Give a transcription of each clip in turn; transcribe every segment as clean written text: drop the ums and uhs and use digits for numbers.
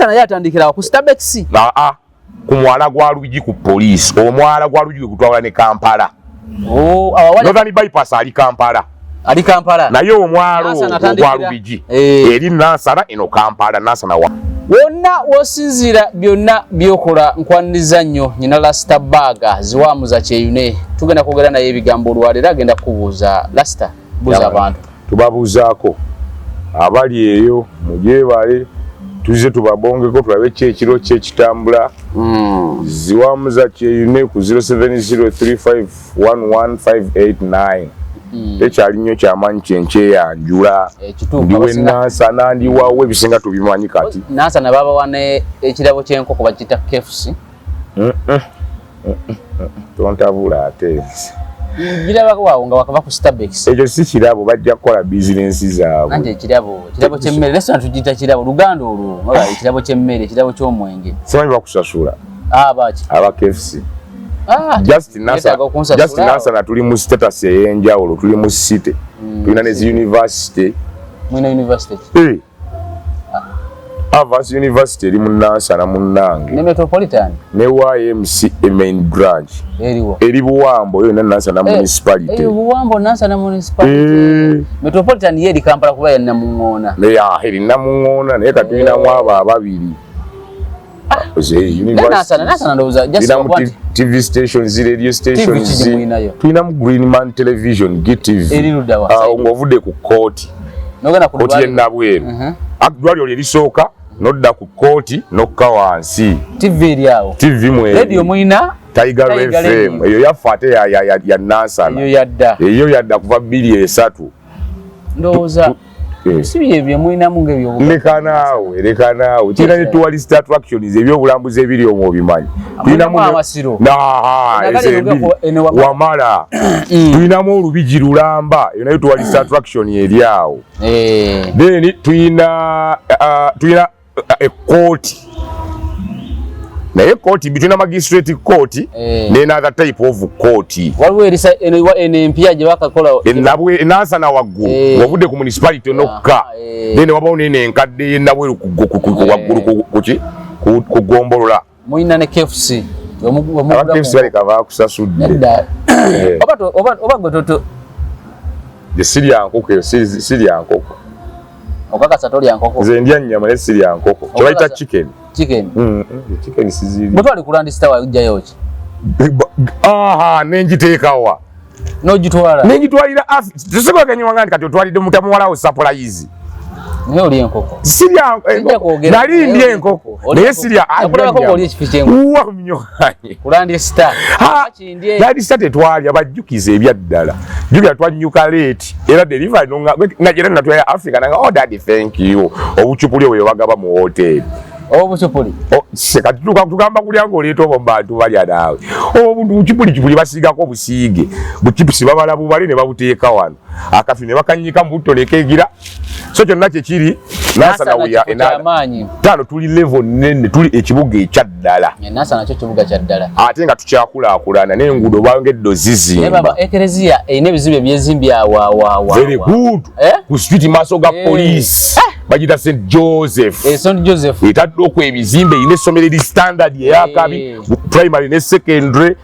Nansana ye atandikira ku Stabex. Aa, ku mwala gwa Lubigi ku poliisi. Omwala gwa Lubigi gutwala ne Kampala. Oh, awa Northern Bypass ali Kampala. Ali Kampala. Naye omwalo ogwa Lubigi eh. Eri Nansana eno Kampala, Nansana wa. Wonna wosinziira byonna byokola, nkwaniriza nnyo nyina Lasta Baga ziwamuza Kyeyune. Tugenda kwogera naye ebigambo olwaleero, agenda kukubuuza. Lasta, buuza abantu. Tubabuuzaako abali eyo mugyebale, tuzze tubabongeko tulabe ki ekiro ki ekitambula. Ziwamuza Kyeyune ku 0703511589. Tekyali nnyo kyamaanyi kyenkyeyanjula. Ndiwe Nansana, ndiwawo, ebisinga tubimanyi kati. Nansana babawa ne ekirabo ky'enkoko bakiyita KFC. Tontabula ate nze. Girabako waawo nga wakava ku Starbucks. Ekyo si kirabo, bajja kukola bizinensi zaabwe. Anti ekirabo ky'emmere, restaurant tugiyita kirabo, Luganda olwo nga ekirabo ky'emmere, ekirabo ky'omwenge. Simanyi bakusasula. Ah, baki? Aba KFC. Ah, just neetaaga okunsasula. Just Nansana tuli mu status ey'enjawulo, tuli mu city. Tulina ne zi university. Mwina university ki? Eh. Avance University eri mu Nansana munnange. Ne Metropolitan? Ne YMC main branch. Eriwa? Eri Buwambo, yo Nansana Eh, Municipality. Eh, Buwambo, Nansana Municipality. Eh. Metropolitan ye eri Kampala kuba ya Namuŋŋoona. Naye eri Namuŋŋoona, naye kati tulinamu abo ababiri. Nansana, Nansana ndowooza just Tulinamu okuba nti TV stations, radio stations. TV mulinayo? Tulinamu Greenman Television, GTV. Eri ludda wa? Ah, ng'ovudde ku kooti. N'ogenda ku Kooti ddwaliro. y'e Nabweru. Ddwaliro lye lisooka, n'odda ku kooti n'okka wansi. TV eri awo. TV mweri. Radio mulina? Tiger Tiger FM. Radio. Eyo yaffe ate ya Nansana. Eyo yadda. Eyo yadda kuva 2003. Ndowooza Eh. si bye bye mulinamu ng'ebyobugaga. Leka naawe, leka naawe. Tulina ne tourist attractions, ebyobulambuzi ebiri omwo obimanyi. Mulinamu amasiro. Naha, Enagala ezo eno embiri. eno Wamala. Wamala. Tulinamu olubigi lulamba, eyo nayo tourist attraction eri awo. Eh. Then tulina ekkooti. Naye ekkooti, tulina magistrate court Eh. ne another type of court. Waliwo erisa eno eno empya gye bakakola. Enabwe Nansana waggulu Eh. ng'ovudde ku municipality nokka. Eh. Then wabawo nene enkadde y'e Nabweru Eh. waggulu kuki ku ggombolola. Mulina ne KFC. Aba KFC baleka bakusasudde. Nedda. Eh. Oba gwe toto Nze sirya nkoko eyo, sirya nkoko. Okakasa tolya nkoko? Nze ndya nnyama naye sirya nkoko. Kyebayita Okakasa? chicken. Chicken. Chicken sizirya. Bwe twali ku Land Star wajjayo ki? Aha, nenjiteekawa. N'ogitwala. Nenjitwalira tusigaganywa nti kati otwalidde mutamuwalawo surprise. Naye olya enkoko. Sirya. Sijja kwogera. Nali ndya enkoko naye sirya. Nakulabako ng'olya ekifi ky'enkoko. Wa mnywanyi. Ku Land Star. Ha! Kindye. Land Star tetwalya, bajjukiza ebyaddala. Jjukira twanyuka late era delivery nonga najera natwaya Africa nanga, "Oh daddy, thank you." Obucupuli obwo bagaba mu hotel. Obucupuli. Oh, se kati tugamba kulya ng'oleeta obwo mu bantu balya naawe. Obuntu bucupuli cupuli basiigako obusiige. Buchipusi babala bubale ne babuteeka wano. Akafi ne bakanyika mu butto ne keegira. So kyonna kye kiri Nansana Nansana we are kifo ky'amaanyi. Tano tuli level nene, tuli ekibuga ekyaddala. Nansana nakyo kibuga kya ddala. Ate nga tukyakulaakulana n'enguudo bangedde Naye ozizimba. baba, ekereziya erina ebizimbe byezimbye awo awo awo. Very awo. good. Eh? Ku street maaso ga Eh. police. Bagita St Joseph. Eh, St Joseph. Etadde okwo ebizimbe, erina essomero eri standard eyakabi Eh. primary ne secondary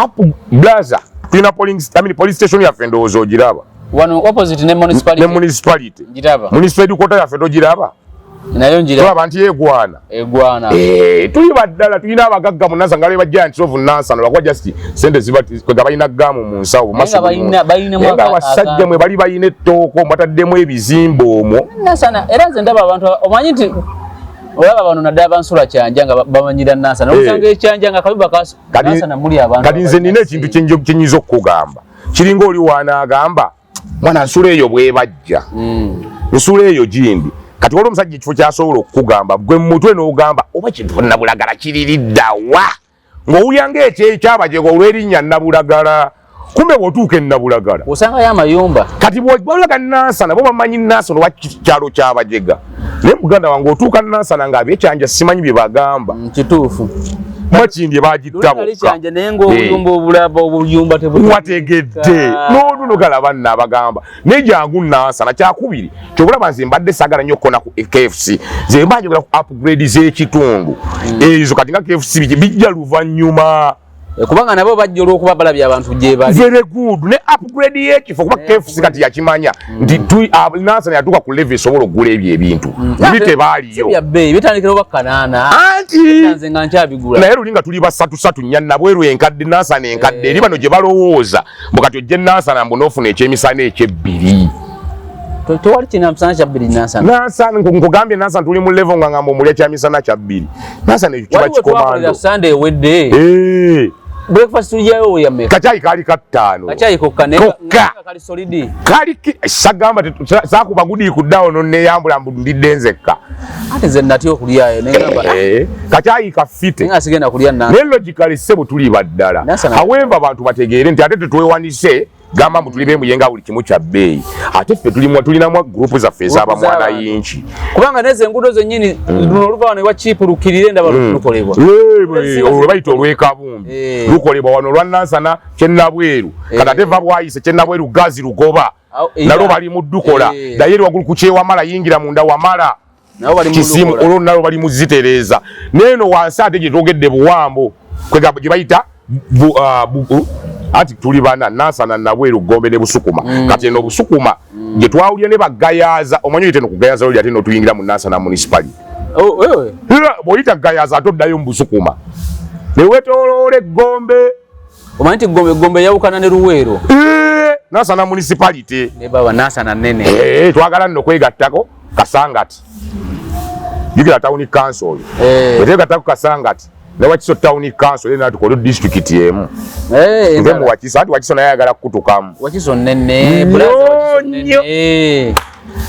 up blaza. Tulina polling, I mean, police station yaffe ndowooza ogiraba. Wano opposite ne municipality. Ne municipality. Ngiraba. Municipality quarter yaffe togiraba? Nayo njira. Tulaba nti yegwana. Egwana. Eh, tuli baddala, tulina abagagga mu Nansana nga ba giants of Nansana lwakuba just sente ziba kwega balina gaamu mu nsawo. Naye nga balina Naye nga abasajja mwe bali balina ettooko bataddemu ebizimbe omwo. Nansana era nze ndaba abantu, omanyi nti olaba bano naddala bansula Kyanja nga bamanyira Nansana. Eh. Osanga ekyanja nga kabiba kas Nansana muli abantu. Kati nze nina ekintu kyenyinza okukugamba, kiringa oli wanaagamba mwana nsula eyo bwebajja nsula eyo gindi. Kati waliwo omusajja ekifo kyasobola okukugamba gwe mumutwe n'ogamba oba kintu Nabulagala kiririddawa, ng'owulya ng'ekyekyabajega olw'erinnya Nabulagala, kumbe bw'otuuka e Nabulagala osangayo amayumba. Kati bw'olaga Nansana bo bamanyi Nansana oba kyalo kyabajega, naye muganda wange otuuka Nansana nga ab'ekyanja simanyi bye bagamba. Kituufu. Makindye bagitta bokka naye ng'obuyumba obulaba obuyumba tebuwategedde n'oluno galaba nno abagamba naye jangu Nansana. Kyakubiri kyobulaba nze mbadde saagala nnyo okukona ku KFC, nze mba njogera ku upgrade z'ekitundu ezo. Kati nga KFC bijja luvannyuma. Kubanga nabo bajja olw'okuba balabye abantu gye bali. Very good. Ne upgrade y'ekifo, kuba KFC kati yakimanya nti Nansana yatuuka ku level esobola okugula ebyo ebintu biri tebaaliyo. Bya bbeeyi, bitandikira oba 800. Anti nze nga nkyabigula. Naye luli nga tuli basatu satu nnya, Nabweru enkadde, Nansana enkadde, eri bano gye balowooza mbu kati ojje Nansana mbu n'ofuna ekyemisana ekyebbiri. Tewali kinamisana kya bbiri Nansana. Nansana, nkugambye, Nansana tuli mu level nga ngamba omulya kyamisana kya bbiri. Nansana ekyo kiba Waliwo twakolera kikomando. Sunday ewedde. Breakfast tulijayo yameka? Kacyayi kaali 5. Kacyayi kokka naye Kokka. nga kali solid. Kali sagamba saakuba gudi kuddawo nonneyambula mbu ndidde nzekka. Ate nze natya okulyayo naye ngamba Kacyayi kafite. Naye nga sigenda kulya Nansana. Naye logically, ssebo, tuli baddala. Nansana. However, abantu bategeere nti ate tetwewanise gamba mbu tuli bemuyenga buli kimu kya bbeeyi. Ate ffe tulinamu gurupu zaffe ez'abamwana yinki. Kubanga neze enguudo zennyini, luno oluva wano ewa Chipu lukkirire, ndaba lukolebwa. Olwo lwe bayita olw'Ekabumbi. Lukolebwa wano olwa Nansana Kyennabweru. Kati ate va Bwayise, Kyennabweru, Gazi, Lugoba nalwo bali mu ddukola. Naye eri waggulu ku Kyewamala, yingira munda Wamala Nabo bali mu Kisimu lukola. Olwo nalwo bali mu zitereeza. Neeno wansi ate gye twogedde Buwambo, kwegamba gye bayita anti tuli bana Nansana, Nabweru, Gombe ne Busukuma. Kati eno Busukuma gye twawulira ne Bagayaza, omanyi oyite no kugayaza oli ate notuyingira mu Nansana Municipality. Oh, wewe. Era bw'oyita Gayaza ate oddayo mu Busukuma ne weetooloola Eggombe. Omanyi nti Gombe yawukana ne Luweero. Nansana Municipality. Ne baba Nansana nene. Twagala nno kwegattako Kasangati, jjukira town council oyo. Bwe twegattako Kasangati ne Wakiso Town Council, era tukole district emu. Nve mu Endala. Wakiso, anti Wakiso naye ayagala kukutukamu. Wakiso nene. Nnyo, Bulaza Wakiso nene. Nnyo.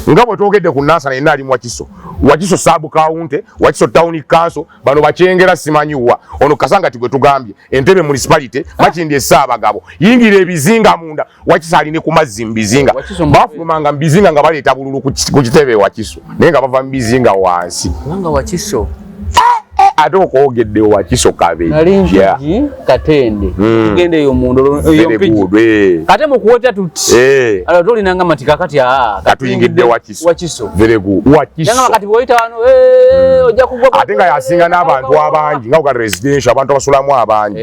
Nga bwe twogedde ku Nansana yenna ali mu Wakiso, Wakiso sub county, Wakiso Town Council, bano bakyengera simanyiwa ono Kasangati gwe tugambye, Entebe Municipality, Makindye Ssaabagabo, yingira ebizinga munda. Wakiso aline ku mazzi mu bizinga. Wakiso Bafulumanga mu bizinga nga baleeta bululu ku kitebe Wakiso, naye nga bava mu bizinga wansi. Kubanga Wakiso Ate okwogedde Wakiso nali Kabejja. Mpigi Katende, tugenda eyo munda eyo Very Mpigi. good, Kate mu kuwota tuti alo tolinanga mati kakati Katuyingidde Wakiso. Wakiso. Very good. Wakiso. Nanga kati bw'oyita wano, ojja kugwa. Ate nga yasinga n'abantu abangi, nga uga residential, abantu abasulamu abangi.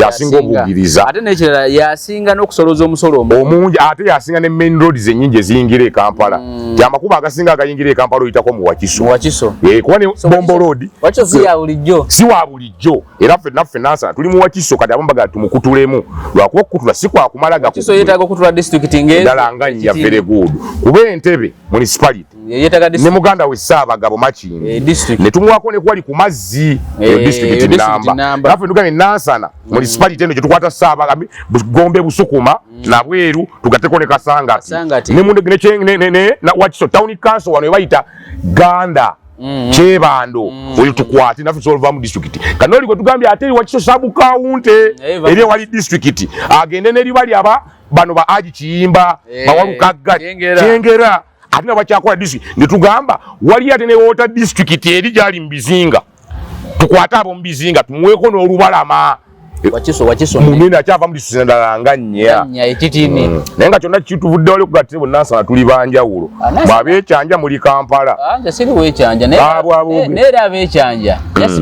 Yasinga obugiriza. Ate n'ekirala, yasinga n'okusoloza omusolo omungi. Ate yasinga ne main roads ennyingi eziyingira e Kampala. Amakubo agasinga agayingira e Kampala oyitako mu Wakiso. Mu Wakiso. Kuba ne Bombo Road. Wakiso si ya bulijjo. Si wa bulijjo. Era ffe naffe Nansana tuli mu Wakiso. Kati abamu bagala tumukutulemu, lwakuba okukutula si kwakumala Wakiso yeetaaga okutula district ng'ezo. Endala nga nnya. Very good. Kuba Entebe Municipality Yeetaaga ne district. muganda we Ssaabagabo Makindye District. ne tumuwako ne kwali ku mazzi, eyo district Eyo district namba. namba. Naffe tugambye Nansana Municipality eno gye tukwata Ssaabagabo, Gombe, Busukuma, Nabweru, tugatteko ne Kasangati. Kasangati. Ne munde ne na Wakiso Town Council wano ebayita Ganda, Kyebando, oyo tukwate naffe tusobola mu district. Kanoli gwe tugambye ate eri Wakiso sub county, eri ewali district, agende n'eri bali aba bano ba Aji Kiyimba, Bawalukagga, Kyengera. Kyengera, ate nabo bakyakola district. Ne tugamba wali ate ne water district eri gyali mu bizinga, tukwate abo mu bizinga tumuweeko n'olubalama. Wakiso Munene akyava mu district endala nga nnya. Nnya ekitini. Naye nga kyonna kituvudde wali okugatte Nansana tuli banjawulo. Ah, Nansana- Bwabeekyanja muli Kampala. Ah, nze siri weekyanja naye Abo naye era abeekyanja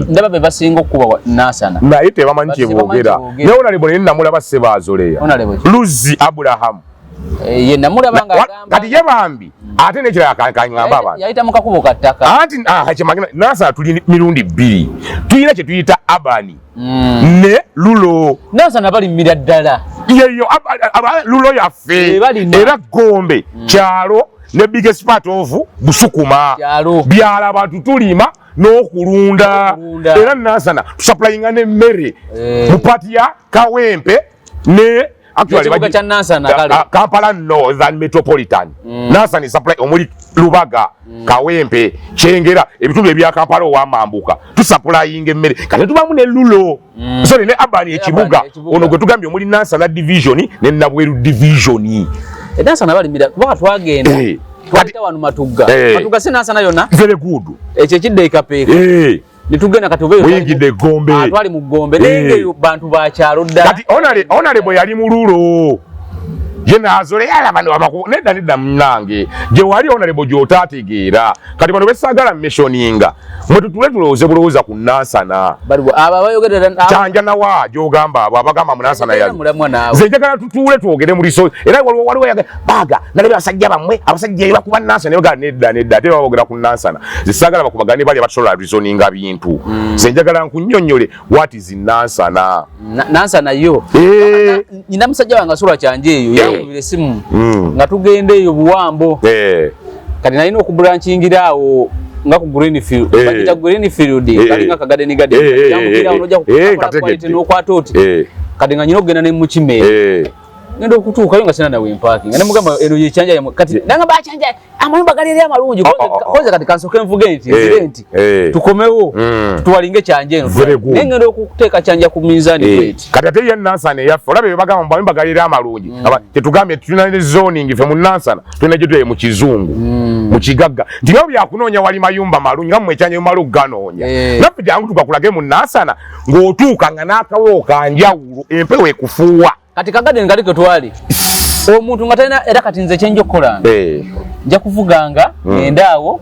ndaba be basinga okukuba Nansana. Naye tebamanyi Bati tebamanyi kyeboogera. kyeboogera. Naye honorable naye namulaba Sebaazoleya. Honorable ki? Luzzi Aburahamu. Ye namulaba nga agamba Kati ye bambi ate nekirala kaŋŋamba abantu. Yayita mu kakubo ka ttaka. Anti kyemagenda, Nansana tuli mirundi bbiri, tulina kye tuyita urban ne rural. Nansana balimira ddala. Yeyo rural yaffe. Balima. Era Gombe kyalo ne biggest part of Busukuma. Kyalo. Byala, abantu tulima n'okulunda. N'okulunda. Era Nansana tusupplyinga n'emmere mu part ya Kawempe ne actually Ekibuga kya Nansana kale. Kampala Northern Metropolitan. Nansana supply omuli Lubaga, Kawempe, Kyengera, ebitundu ebya Kampala owamambuka tusupplyinga emmere. Kati tubamu ne rural, sorry, ne urban, ekibuga. Ekibuga. Ono gwe tugambye omuli Nansana Division ne Nabweru Division. Nansana balimira kubanga twagenda twayita wano Matugga. Matugga si Nansana yonna? Very good. Ekyo ekidda ekapeeka. Netugenda kati obeyo Muyingidde Gombe. Ah, twali mu Gombe naye ng'eyo bantu ba kyalo ddala. Kati honorable yali mululo ye naazole yala bano abaku nedda nedda munnange gye wali honorable gy'otaategeera. Kati bano besagala missioninga mwe tutule tulowooze bulowooza ku Nansana. Baliwo abo abayogerera Kyanja nawa gy'ogamba abo abagamba mu Nansana yali. Mulamwa naawe. Nze njagala tutuule twogere mu liso era waliwo yaga baga nalabye abasajja bammwe abasajja eyo bakuba Nansana ne bagamba nedda nedda ate baba boogera ku Nansana. Nze saagala bakubagane bali abatasobola reasoninga bintu. Nze njagala nkunnyonnyole what is Nansana. Nansana yo. Nina musajja wange asula Kyanja eyo yankubira esimu nga tugenda eyo Buwambo. Kati nalina okubrankingira awo nga ku Greenfield. Bagita Greenfield, kalinga ka garden garden. Yambukira awo n'ojja ku Kampala Quality n'okwata oti. Kati nga nyina okugenda ne mukima eyo. Ngenda okutuukayo nga sina nawe mpakinga. Ne mugamba eno ye Kyanja yamwe. Kati nanga ba Kyanja amayumba gali eri amalungi. Konze kati kansooke nvuge nti, nzire nti, tukomewo, tuwalinge Kyanja eno. Very good. Naye ngenda okuteeka Kyanja ku minzaani bweti. Kati ate ye Nansana eyaffe, olaba bye bagamba mbu amayumba gali eri amalungi. Aba, tetugambye tulina ne zoning ffe mu Nansana, tulina gye tuye mu kizungu, mu kigagga. Nti nabo byakunoonya wali mayumba malungi, nga mmwe Kyanja mumala okuganoonya. Naffe jangu tugakulage mu Nansana, ng'otuuka nga n'akawo ka njawulo, empewo ekufuuwa. Kati kagadeni kali ke twali. Omuntu nga talina, era kati nze kyenja okukolanga. Nja kuvuganga, ngende awo.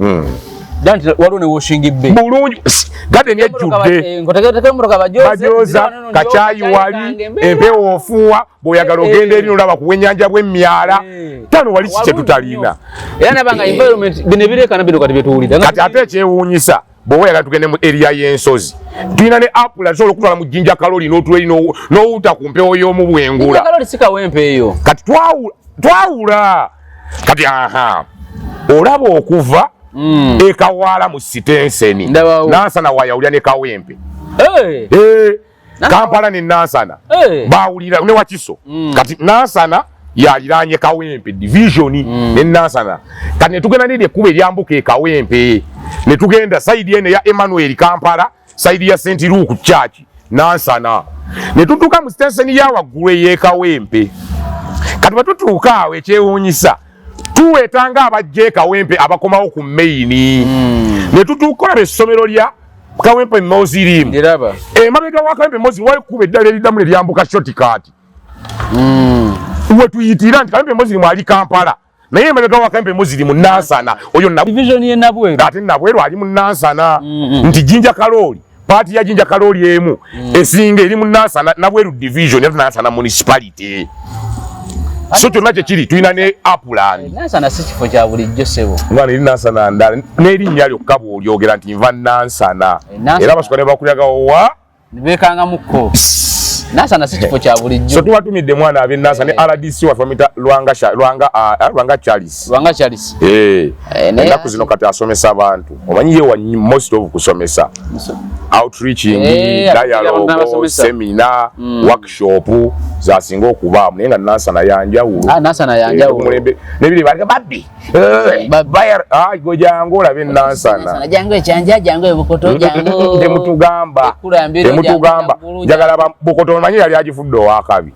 Dda nti waliwo ne washing bay. Bulungi. Garden ejjudde. Nkotegeteeka emmotoka bajoze, Bajoza, nzira wano njoza, kacaayi kacaayi wali, kange mbeera. empewo ofuuwa, bw'oyagala ogenda eri olaba ku bw'ennyanja bw'emyala. Tano wali ki kye tutalina. Era naba nga environment bino ebireekaana bino kati bye tuwulira. Kati ate ekyewuunyisa, bw'oba oyagala tugende mu area y'ensozi, tulina ne apula tusobola okutwala mu Jinja Kaloli n'otula eri n'owuta ku mpewo y'omu Bwengula. Jinja Kaloli si Kawempe eyo. Kati twawula. Kati aha, olaba okuva e Kawaala mu Sitenseni. Ndabawo. Nansana wayawulira ne Kawempe. Kampala ne Nansana. Bawulira ne Wakiso. Kati Nansana yaliraanye Kawempe division ne Nansana. Kati ne tugenda n'eri ekkubo eryambuka e Kawempe. Ne tugenda side eno ya Emmanuel Kampala, side ya St. Luke Church, Nansana. Ne tutuuka mu sitenseni ya waggulu ey'e Kawempe. Kati bwe tutuuka awo ekyewuunyisa, tuweeta nga abajja e Kawempe abakomawo ku main. Ne tutuuka olaba essomero lya Kawempe Muslim. Ndiraba. Emabega wa Kawempe Muslim waliwo ekkubo eddala eriddamu ne lyambuka shortcut. We tuyitira nti Kawempe Muslim ali Kampala. Naye emabega wa Kawempe Muslim Nansana. Oyo Division ye Nabweru. Ate Nabweru ali mu Nansana. Nti Jinja Kaloli, paati ya Jinja Kaloli emu esinga eri mu Nansana, Nabweru division, ate Nansana municipality. So kyonna kye kiri tulina ne Upland. Nansana si kifo kya bulijjo ssebo. Mwana eri Nansana ndala n'erinnya lyokka bw'olyogera nti nva Nansana. Nansana. Era abasooka ne bakulyaga wa? Ne beekangamukko. Nansana si kifo kya bulijjo. So tubatumidde mwana ab'e Nansana ne RDC waffe bamuyita Lwanga Sha-, Lwanga, ah, ah, Lwanga Charles. Lwanga Charles. Naye Ennaku zino kati asomesa abantu. Omanyi ye wa most of kusomesa. Outreaching, dialogue, N'abasomesa. seminar, workshop zasinga okubaamu naye nga Nansana yanjawulo. Nansana yanjawulo. Omulembe n'ebiri bali babbi. Babbi. Bayar, go jangu olabe Nansana. Nansana jangu ekyanja, jangu ebukoto, jangu Temutugamba. Ekulambiro, jangu Temutugamba. Naguru, Njagala ba Bukoto omanyi yali agifudde owakabi.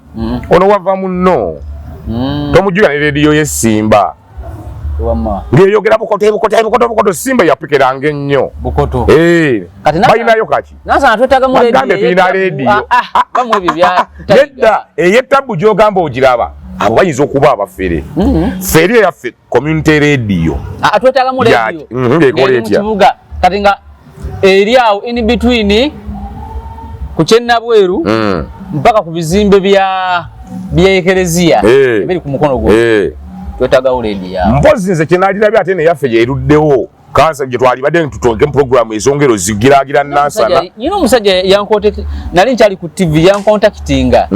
Ono wava munno. Tomujjukira ne rediyo ye Simba. Wamma. Ng'eyogera Bukoto, Bukoto, Bukoto, Bukoto, Simba yapikeranga ennyo. Bukoto. Kati Balinayo kaki? Nansana twetaaga mu Bagambe rediyo tulina ey'ettabu. rediyo. Bamu ebyo bya Nedda, ey'ettabu gy'ogamba ogiraba. Abo bayinza okuba abafere. Ffe eri eyaffe community radio. Twetaaga mu Ya, rediyo. ng'ekola Ng'eri mu etya? kibuga. Kati nga eri awo in between ku kyennabweru mpaka ku bizimbe bya ekereziya ebiri ku mukono gwo. Twetaagawo rediyo awo. Mpozi nze kye naalirabye ate neyaffe gyeruddewo. Kansa gye twalibadde tutonke mu program ezongero zigiraagira Nansana. Nyina omusajja yankontakti, nali nkyali ku TV yankontaktinga.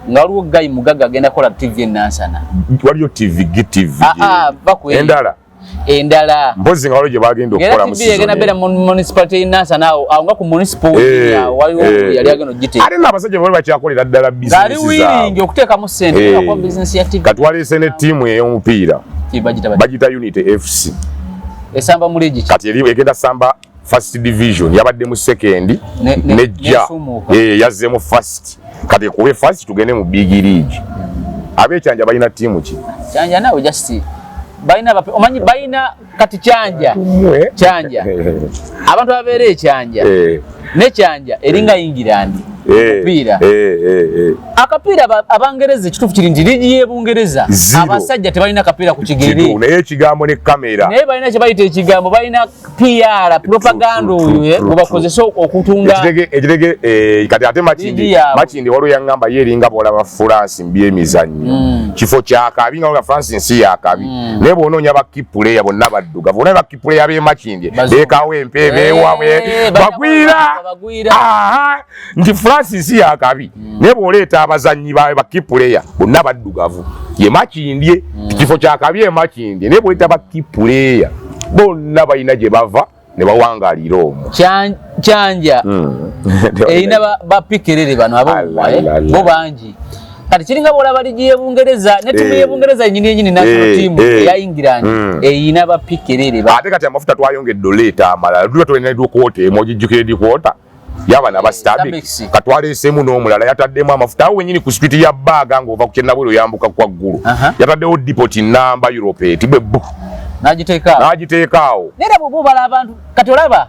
Nga waliwo guy mugagga agenda kukola TV e Nansana. Waliyo TV, GTV. Va ku eyo. Endala. Endala. Mpozi nga waliwo gye bagenda Era okukola mu TV egenda season beera eno. mu municipality e Nansana awo, awo nga ku municipal awo waliwo yali agenda okugiteeka. Ate n'abasajja bali bakyakolera ddala Ng'ali business willing zaabwe. okuteekamu ssente, okukola business ya TV. Kati waleese ne ttiimu ey'omupiira. Ki bagita batya? Bagita Unity FC. Esamba mu liigi ki? Kati eri egenda samba first division, yabadde mu second, nejja. Nesumuuka. Yazze mu first. Kati ekube first tugende mu big league. Ab'ekyanja balina ttiimu ki? Kyanja naawe just Balina, omanyi balina kati Kyanja, Kyanja abantu ababeera ekyanja nekyanja eringa England omupiira, akapiira abangereza. Ekituufu kiri nti liigi y'ebungereza abasajja tebalina kapiira ku kigere. Naye ekigambo ne kamera. Naye balina kye bayita ekigambo, balina PR, propaganda oyo gwe bakozesa okutunda. Ekitege kati ate Makindi waliwo yaŋŋamba ye eringa bw'olaba France mu byemizannyo, kifo kyakabi nga France nsi yakabi, naye bw'onoonya ba key player bonna baddugavu. Bonna ba key player b'e Makindi beekawo empeebe ewabwe bagwira nti France nsi yakabi, naye bw'oleeta abazannyi ba key player bonna baddugavu. Ye Makindye kifo kyakabi e Makindye, naye bw'oleeta ba key player bonna balina gye bava ne bawangalira omwo. Kyanja erina bapikerere bano abo bo bangi. Kati kiringa bwolaba ligi y'ebungereza ne ttiimu y'ebungereza yenyini yenyini, national team eya England eyina bapikerere. Ate kati amafuta twayongedde oleeta amalala, tuba tulina dikwota emu, ogijjukira dikwota yabana ba Stabex, katwaleeseemu n'omulala yataddemu amafuta awo wenyini ku street ya Baaga ng'ova ku Kyennabweru oyambuka kwaggulu, yataddewo depot namba Europet bwe bu n'agiteeka. N'agiteeka awo. Naye bw'oba obala abantu kati olaba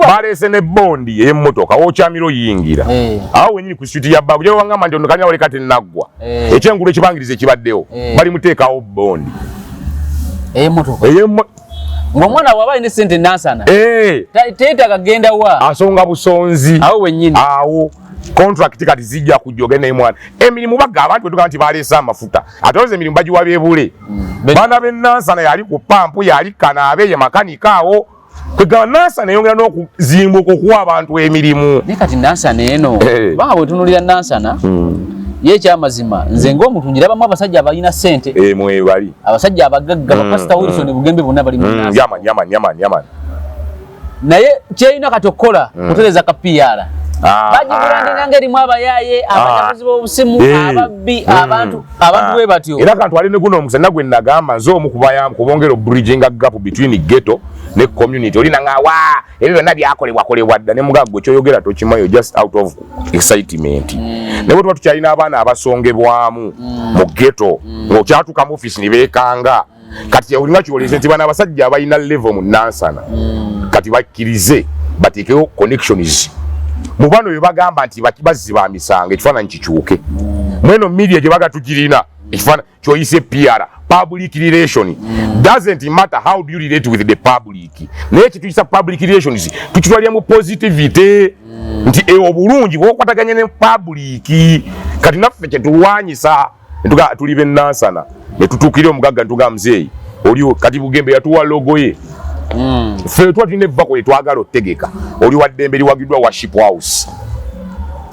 baleese ne bondi ey'emmotoka wokyamira oyingira awo wenyini ku street ya Baaga gyewangamba nti ono kanya waleka tennaggwa ekyengulo ekibangiriza ekibaddewo, bali muteekawo bondi. Ey'emmotoka ng'omwana bw'aba alina essente Nansana teetaaga genda wa. Asonga busonzi. Awo wennyini. Awo contract kati zijja kujja ogenda naye mwana. Emirimu baga abantu betugaa nti baleese amafuta, ate oza emirimu bagiwa beebule baana b'e Nansana, yali ku pampu, yali kanaabe, ye makanika awo. Kwegamba Nansana eyongera n'okuzimbuka okuwa abantu emirimu. Naye kati Nansana eno, kubanga bwetunulira Nansana ye ekyamazima nze ng'omuntu njirabamu abasajja abalina ssente. Mwebali. Abasajja abagagga, bapasita Wilson Bugembe bonna bali mu Nansana. Yaman yaman yaman yaman. Naye kyerina kati okukola kutereza ka PR. Bagibrandinga nga erimu abayaaye, abanyaguzi b'obusimu, ababbi, abantu bwe batyo. Era kantwale ne guno omukisa nagwe nagamba nze omu kubayamba kubongera bridging gap between ghetto ne community. Olina nga wa ebyo byonna byakolebwa kolebwa dda ne mugaggo gwe kyoyogera tokimanyi, just out of excitement. Naye bwe tuba tukyalina abaana abasongebwamu mu ghetto ng'okyatuuka mu office ne beekanga, kati olinga kyolese nti bano abasajja abalina level mu Nansana kati bakkirize bateekewo connections mu bano bye bagamba nti bazzi ba misango, ekifaananyi kikyuke mweno media gye baga tugirina. Ekifaananyi kyoyise PR, public relation, doesn't matter how do you relate with the public, naye kituyisa public relations tukitwalira mu positivity nti obulungi bwokwataganya ne public. Kati naffe kyetulwanyisa ntuga tuli b'e Nansana ne tutuukirira omugagga ntuga muzeeyi oliwo. Kati Bugembe yatuwa logo ye, ffe tuba tulina evvako yetwagala otegeka oli wa ddembe liwagiddwa Worship House.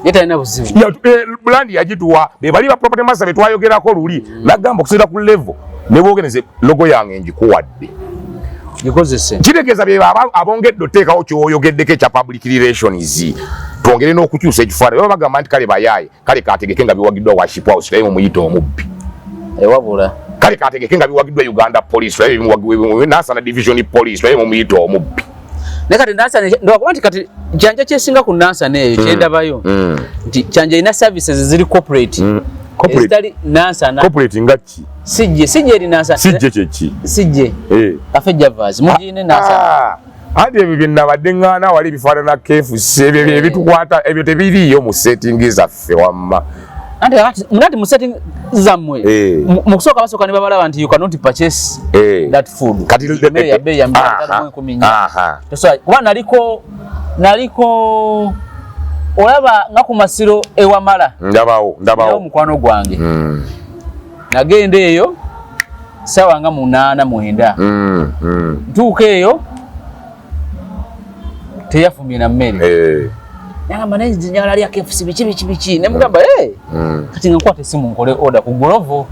Ye talina buzibu. Brand yagituwa be bali ba property master betwayogerako luli, nagamba okusinziira ku level ne bwogeneze logo yange ngikuwadde. Gikozese. Kitegeeza bye abongedde oteekawo kyoyogeddeko ekya public relations, twongere n'okukyusa ekifaananyi. Baba bagamba nti kale bayaaye, kale kategeke nga biwagiddwa Worship House, naye mumuyite omubbi. Ewabula. Kale kategeke nga biwagiddwa Uganda Police, naye bimuwagiddwa Nansana Division Police, naye mumuyite omubbi. Naye kati Nansana ndwakuba nti kati Kyanja kyesinga ku Nansana eyo kyendabayo nti Kyanja erina services ziri corporate ezitali Nansana. Corporate nga ki? Sijje, sijje eri Nansana. Sijje kyeki? Sijje Cafe Javas mugine Nansana. Anti ebyo bye nabadde ŋŋaana wali ebifaanana KFC, ebyo bye bitukwata, ebyo tebiriiyo mu setting zaffe wamma. Anti kati mu setting zammwe mu kusooka basooka ne babalaba nti you cannot purchase that food. Kati emmere ya bbeeyi ya 514,000. Tosobola kuba naliko olaba nga ku masiro ewamala. Ndabawo, ndabawo. Omukwano gwange nagenda eyo sawa nga 8, 9. Ntuuka eyo teyafumye na mmere. Nagamba naye nze njagala lya KFC biki biki biki, nemugamba hey, kati nga nkwata esimu nkole order ku Glovo.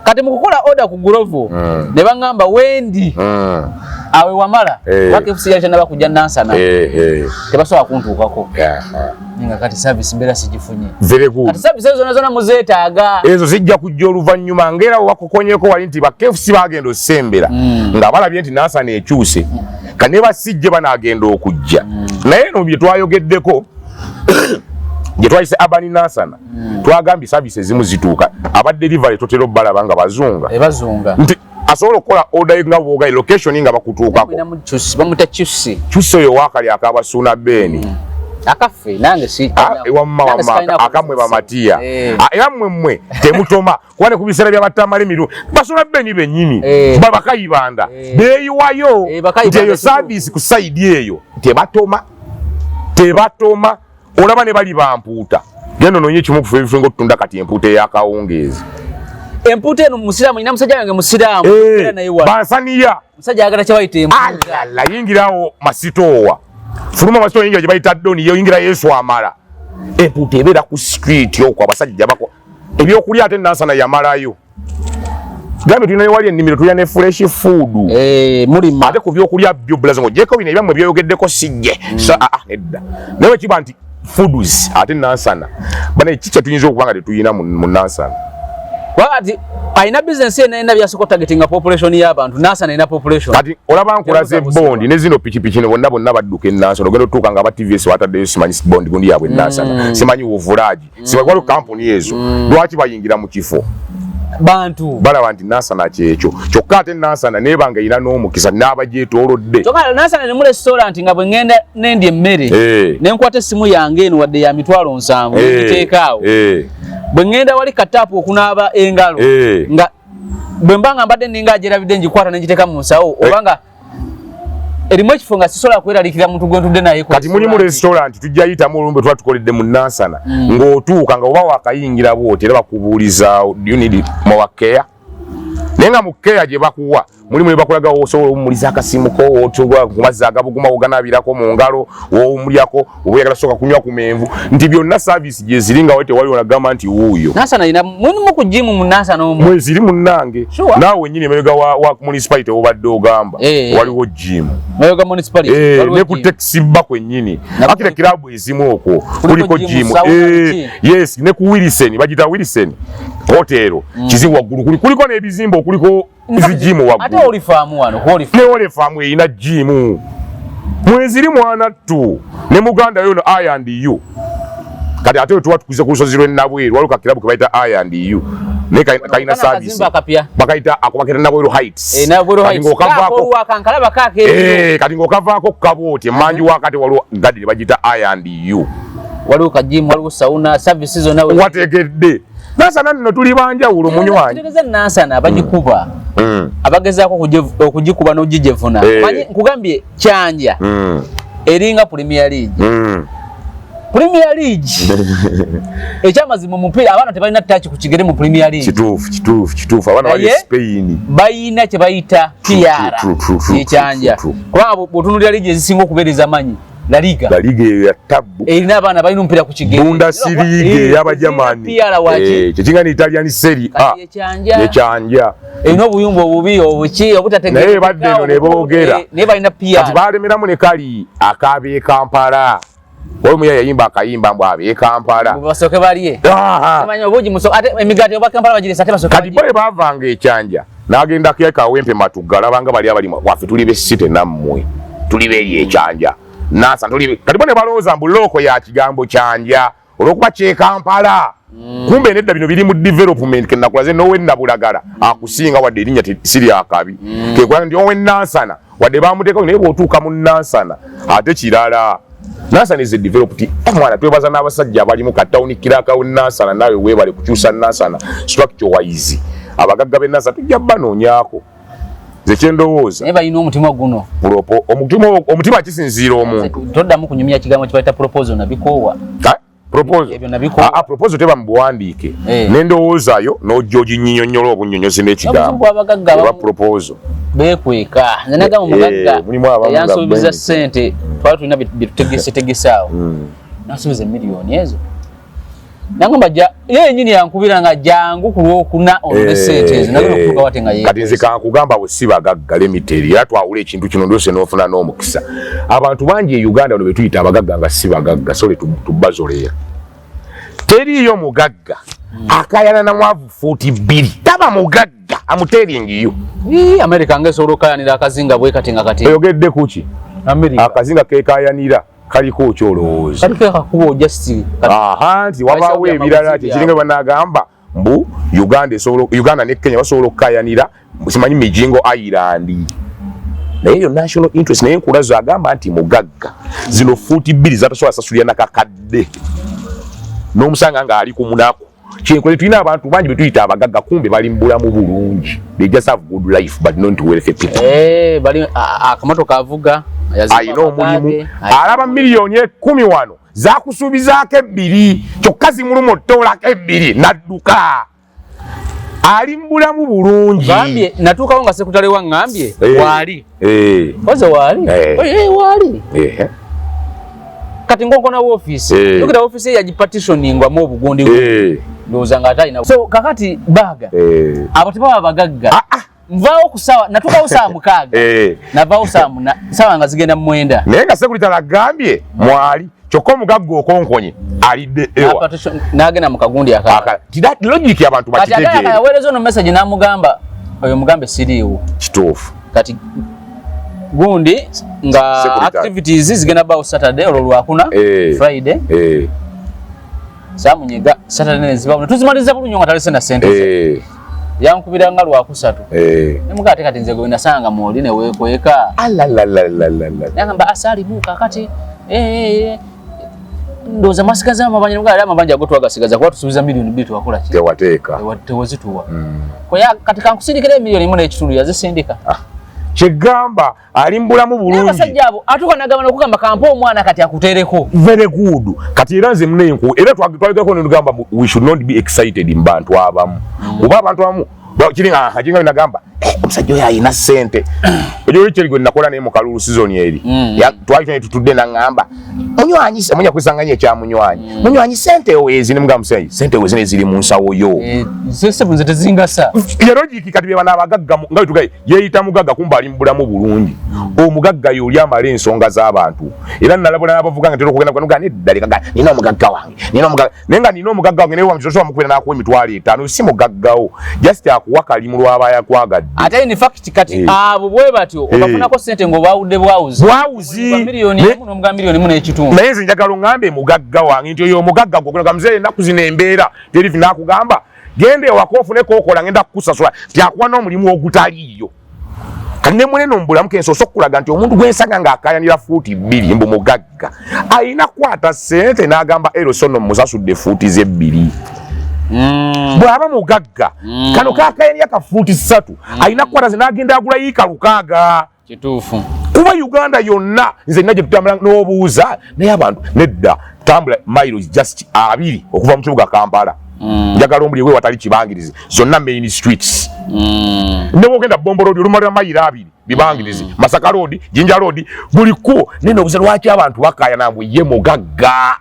Kati mu kukola order ku Glovo ne baŋŋamba wendi awe wamala kuba KFC yali tannaba kujja Nansana, tebasobola kuntuukako. Nga kati service mbeera sigifunye. Very good. Kati service ezo zonna zonna muzeetaaga. Ezo zijja kujja oluvannyuma ng'era wakokonyeko wali nti ba KFC bagenda osembera nga balabye nti Nansana ekyuse, ka ne basijje banaagenda okujja. Naye no bye twayogeddeko gye twayise urban Nansana, twagambye service ezimu zituuka, aba delivery totera obbalaba nga bazunga. Ebazunga. Nti Asobola okukola order nga bwogayi location nga bakutuukako. Bamuta Chusi. Chusi oyo wakali akabasuuna Beni. Akaffe nange si wamma wamma akamwe bamatiya. Era mmwe mmwe temutoma kuba ne ku biseera bya Batamale miru basuuna Beni bennyini babakayibanda beeyiwayo nti eyo service ku side eyo tebatoma tebatoma. Olaba ne bali bampuuta. Genda onoonye ekimu ku ffe nga otutunda kati empuuta ey'akawungeezi. Empuuta eno musiraamu, nina musajja wange musiraamu. Bansaniya. Musajja ayagala kye bayita empuuta. Alala, yingirawo masitoowa. Fuluma masitoowa yingira gye bayita Doni, yingira Yesu amala. Empuuta ebeera ku street okwo abasajja bako. Ebyokulya ate Nansana yamalayo. Gambe tulina wali ennimiro tulya ne fresh food. Mulima. Ate ku byokulya byo bulazo ng'ogyeko bino ebyammwe byoyogeddeko sijje. So nedda. Naye bwe kiba nti foods ate Nansana. Bana ki kye tuyinza okuba nga tetulina mu Nansana? Wakati alina business ena ena byasooka targetinga population y'abantu. Nansana erina population. Kati olaba nkulaze bondi ne zino pikipiki ne bonna bonna badduka e Nansana. Ogenda otuuka nga aba TVS bataddeyo simanyi bondi gundi yaabwe e Nansana. Simanyi wovulaaji. Simanyi waliwo kampuni ezo. Lwaki bayingira mu kifo? Bantu balaba nti Nansana kyekyo. Kyokka ate Nansana neeba nga erina n'omukisa n'abagyetoolodde. Kyokka Nansana ne mu restaurant nga bwe ŋŋenda n'endya emmere, ne nkwata essimu yange eno wadde ya 70,000, ngiteeka awo. Bwe ŋŋenda wali kataapu okunaaba engalo, nga bwe mba nga mbadde nninga agyerabidde ngikwata ne ngiteeka mu nsawo, oba nga erimu ekifo nga sisobola kweraliikirira muntu gwe ntudde naye. Kati mulimu restaurant tujja yitamu olumbe tuba tukoledde mu Nansana, ng'otuuka nga oba wakayingira bw'oti era bakubuulizaawo, do you need more care? Naye nga mu care gye bakuwa mulimu ne bakulaga osobola owummuliza akasimu ko, otuuka ku mazzi agabuguma oganaabirako mu ngalo, w'owumulyako oba oyagala sooka kunywa ku menvu, nti byonna service gye ziri nga we tewali onagamba nti wuuyo. Nansana erina mulimu ku gym mu Nansana omwo. Mweziri munnange. Naawe wennyini emabega wa municipality wobadde ogamba waliwo gym. Emabega municipality, waliwo ne ku gym. taxi bar kwennyini. Akira club ezimu okwo kuliko gym, gym. sauna biki? Yes, ne ku Wilson, bagita Wilson Hotel. Kizibu waggulu kuliko n'ebizimbe okuliko zi gym waggulu. Ate oli faamu wano, oli Ne oli faamu erina gym. Mweziri mwana ttu ne muganda yono I and U. Kati ate tuba tukuze ku lusozi lw'e Nabweru, waliwo ka club ke bayita I and U. Naye kalina service. Bakayita ako bakayita Nabweru Heights. Nabweru Kati Heights. ng'okavaako Kako wakankalaba kaako eyo. Kati ng'okavaako ku kabooti, emmanju wakati waliwo garden bagiyita I and U. Waliwo ka gym, waliwo sauna, services zonna we- Wategedde. Nansana nno tuli banjawulo munywanyi. Kitegeeza Nansana bagikuba. Abagezaako okugikuba n'ogijevuna. Manyi nkugambye Kyanja. Eringa Premier League. Premier League. Ekyamazima omupiira abaana tebalina touch ku kigere mu Premier League. Kituufu, kituufu, kituufu. Abaana bali Naye Spain. Bayina kye bayita PR. True, true, true, Ekyanja. true, true. Kubanga bw'otunuulira liigi ezisinga okubeereza amanyi, La Liga. La Liga eyo ya tabbu. Erina abaana balina omupiira ku kigere. Bundesliga ey'Abajamani. PR waki? Kye kinga ni Italian Serie A. Kati ekyanja. Ekyanja. Erina obuyumba obubi, obuki, obutategeera. Naye badde eno ne boogera. Naye balina PR. Kati baalemeramu ne kali ak'ab'e Kampala. Waliwo omuyaye yayimba akayimba mbu ab'e Kampala. Mbu basooke balye. Simanyi obuugi ate emigaati oba Kampala bagirese ate basooke Kati balye. bo bwe baavanga ekyanja, n'agenda ku Kawempe Matugga, alabanga bali abali waffe tuli b'e City nammwe. Tuli b'eri ekyanja. Nansa tuli kati bo ne balowooza mbu looko ya kigambo kyanja olw'okuba ky'e Kampala. Kumbe nedda bino biri mu development ke nakulaze n'ow'e Nabulagala akusinga wadde erinnya si lya kabi. Ke kulaba nti ow'e Nansana wadde baamuteekako naye bw'otuuka mu Nansana ate kirala. Nansana is a developed mwana twebaza n'abasajja abalimu ka town clerk w'e Nansana naawe weebale kukyusa Nansana structure wise. Abagagga b'e Nansana tujja banoonyaako. Nze kye ndowooza. Naye balina omutima guno. Omutima kisinziira omuntu. Toddamu kunyumya kigambo kye bayita proposal nabikoowa. Ha? Proposal. Ebyo nabikoowa. Proposal teba mu buwandiike. Ne ndowoozayo n'ojja oginnyonnyola obunnyonnyozi n'ekigambo. Obuzibu bw'abagagga Eba abamu proposal. Beekweka. Nze nagamba omugagga Mulimu abamu nga eyansuubiza bwe- ssente, twali tulina bye tutegesetegese awo. Nansuubiza emiliyoni ezo. Nangamba ye yennyini yankubira nga jangu ku lwokuna onone ssente ezo. Nagenda okutuuka wate nga ye. Kati nze kankugamba bwe si bagagga limited, era twawula ekintu kino ndose n'ofuna n'omukisa. Abantu bangi e Uganda bano be tuyita abagagga nga si bagagga, so tubazoleera. Teriiyo mugagga akayana na mwavu fuuti bbiri, taba mugagga, I'm telling you. Ii, America nga esobola okukayanira akazinga bwe kati nga kati. Oyogedde ku ki? America. Akazinga kekayanira kaliko ky'olowooza. Kaliko akakubo just kati. Aha, nti wabaawo Kaliko ebirala amabuzi kye kiringa banaagamba Mbu Uganda esobola, Uganda ne Kenya basobola okukayanira simanyi Mijingo Island, naye eyo national interest. Naye Nkulazo agamba nti mugagga, zino fuuti 2 zatasobola sasulira nakakadde, n'omusanga ng'ali ku munaku. Kyenkole tulina abantu bangi betuyita abagagga, kumbe bali mu bulamu bulungi. They just have good life but not wealthy people. Eh, bali akamotoka avuga. Ayina omulimu, alaba 10 miliyoni wano zakusuubizaako 2, kyokka zimuluma otoolako 2 nadduka. Ali mu bulamu bulungi. Gambye natuukawo nga secretary waŋŋambye waali. Oze waali. Waali. Kati ngonkona woofiisi, jukira woofiisi ye yagipartitioningwamu obugundi, ndowooza nga ate alina. So kakati baaga abo tebaba bagagga. Nvaawo ku saawa, natuukawo saawa 6, navaawo saawa nga zigenda mu 9. Naye nga secretary agambye mwali, kyokka omugagga okonkonye alidde ewa. N'agenda mu kagundi akalala. That logic abantu Kati agala bakitegeere. Yaweereza ono message n'amugamba, oyo mugambe siriiwo. Kituufu. Kati gundi nga Secretary. Activities zigenda bawo Saturday, olwo Lwakuna, Friday, samunyega Saturday nezibawo netuzimaliza bulungi nga talese na sente ze. Yankubira nga Lwakusatu, nemugaa ate kati nze gwe nasanga mwoli neweekweka. Alalalalala. Nagamba asaalimu kakati ndowooza mwasigaza amabanja. Nemugaa ali amabanja ago twagasigaza kuba tusuubiza 2 miliyoni tewakola ki? Tewateeka. Tewazituwa. Koya kati kankusindikira 1.5 miliyoni, yazisindika. Kyegamba ali mu bulamu Naye bulungi. Abasajja abo atuuka nagamba nokugamba kampa omwana kati akuteereko. Very good. Kati era nze munenku era twageko netugamba we should not be excited mu bantu abamu, kuba abantu abamu kiringa kiringa nagamba, "Eh, omusajja oyo alina ssente." Ojo Richard gwe nakola naye mu kalulu season eri, twali twali tutudde, naŋŋamba, "Munywanyi," munya kwesanganya ekya munywanyi, "Munywanyi, ssente ezi." Nemugamba, "Musajja, ssente ezi neziri mu nsawo yo." Sese nze tezingasa. Ye logic kati bye bano abagagga nga bwe tugaye yeeyita mugagga, kumba ali mu bulamu bulungi. Omugagga y'oli amala ensonga z'abantu. Era nalabula n'abavuga nga tera okugenda kuga nedda, leka nina omugagga wange, nina omugagga, naye nga nina omugagga wange, naye wamusosola mukubira n'akuwa 50,000, si mugaggawo, just akuwa kalimu lw'aba yakwagadde. Ate in fact kati abo bwe batyo obafunako sente ng'obawudde bwawuzi. Bwawuzi. 1 miliyoni n'omuga 1.5 miliyoni. Naye nze njagala oŋŋambe mugagga wange nti oyo omugagga gwe muzeeyi, ennaku zino embeera terivi, n'akugamba genda ewaka ofune kookola, ngenda kukusasula, nti akuwa n'omulimu ogutaliiyo. Kati ne munene omubulamu kensoose okukulaga nti omuntu gwensanga ng'akayanira fuuti 2 mbu mugagga, ayina kukwata ssente n'agamba eroso no musasudde fuuti ze 2. Bw'aba mugagga, kano kakayanira ka fuuti 3, ayina kukwata ze n'agenda agula yiika 6. Kituufu. Kuba Uganda yonna nze nina gye tutambula n'obuuza, naye abantu nedda. Tambula miles just 20 okuva mu kibuga Kampala, njagala omuli we watali kibangirizi, zonna main streets. Ne bwogenda Bombo Road, olumalira mayiro 20 bibangirizi, Masaka Road, Jinja Road, buli kkubo. Naye nobuuza lwaki abantu bakayana mbu ye mugagga.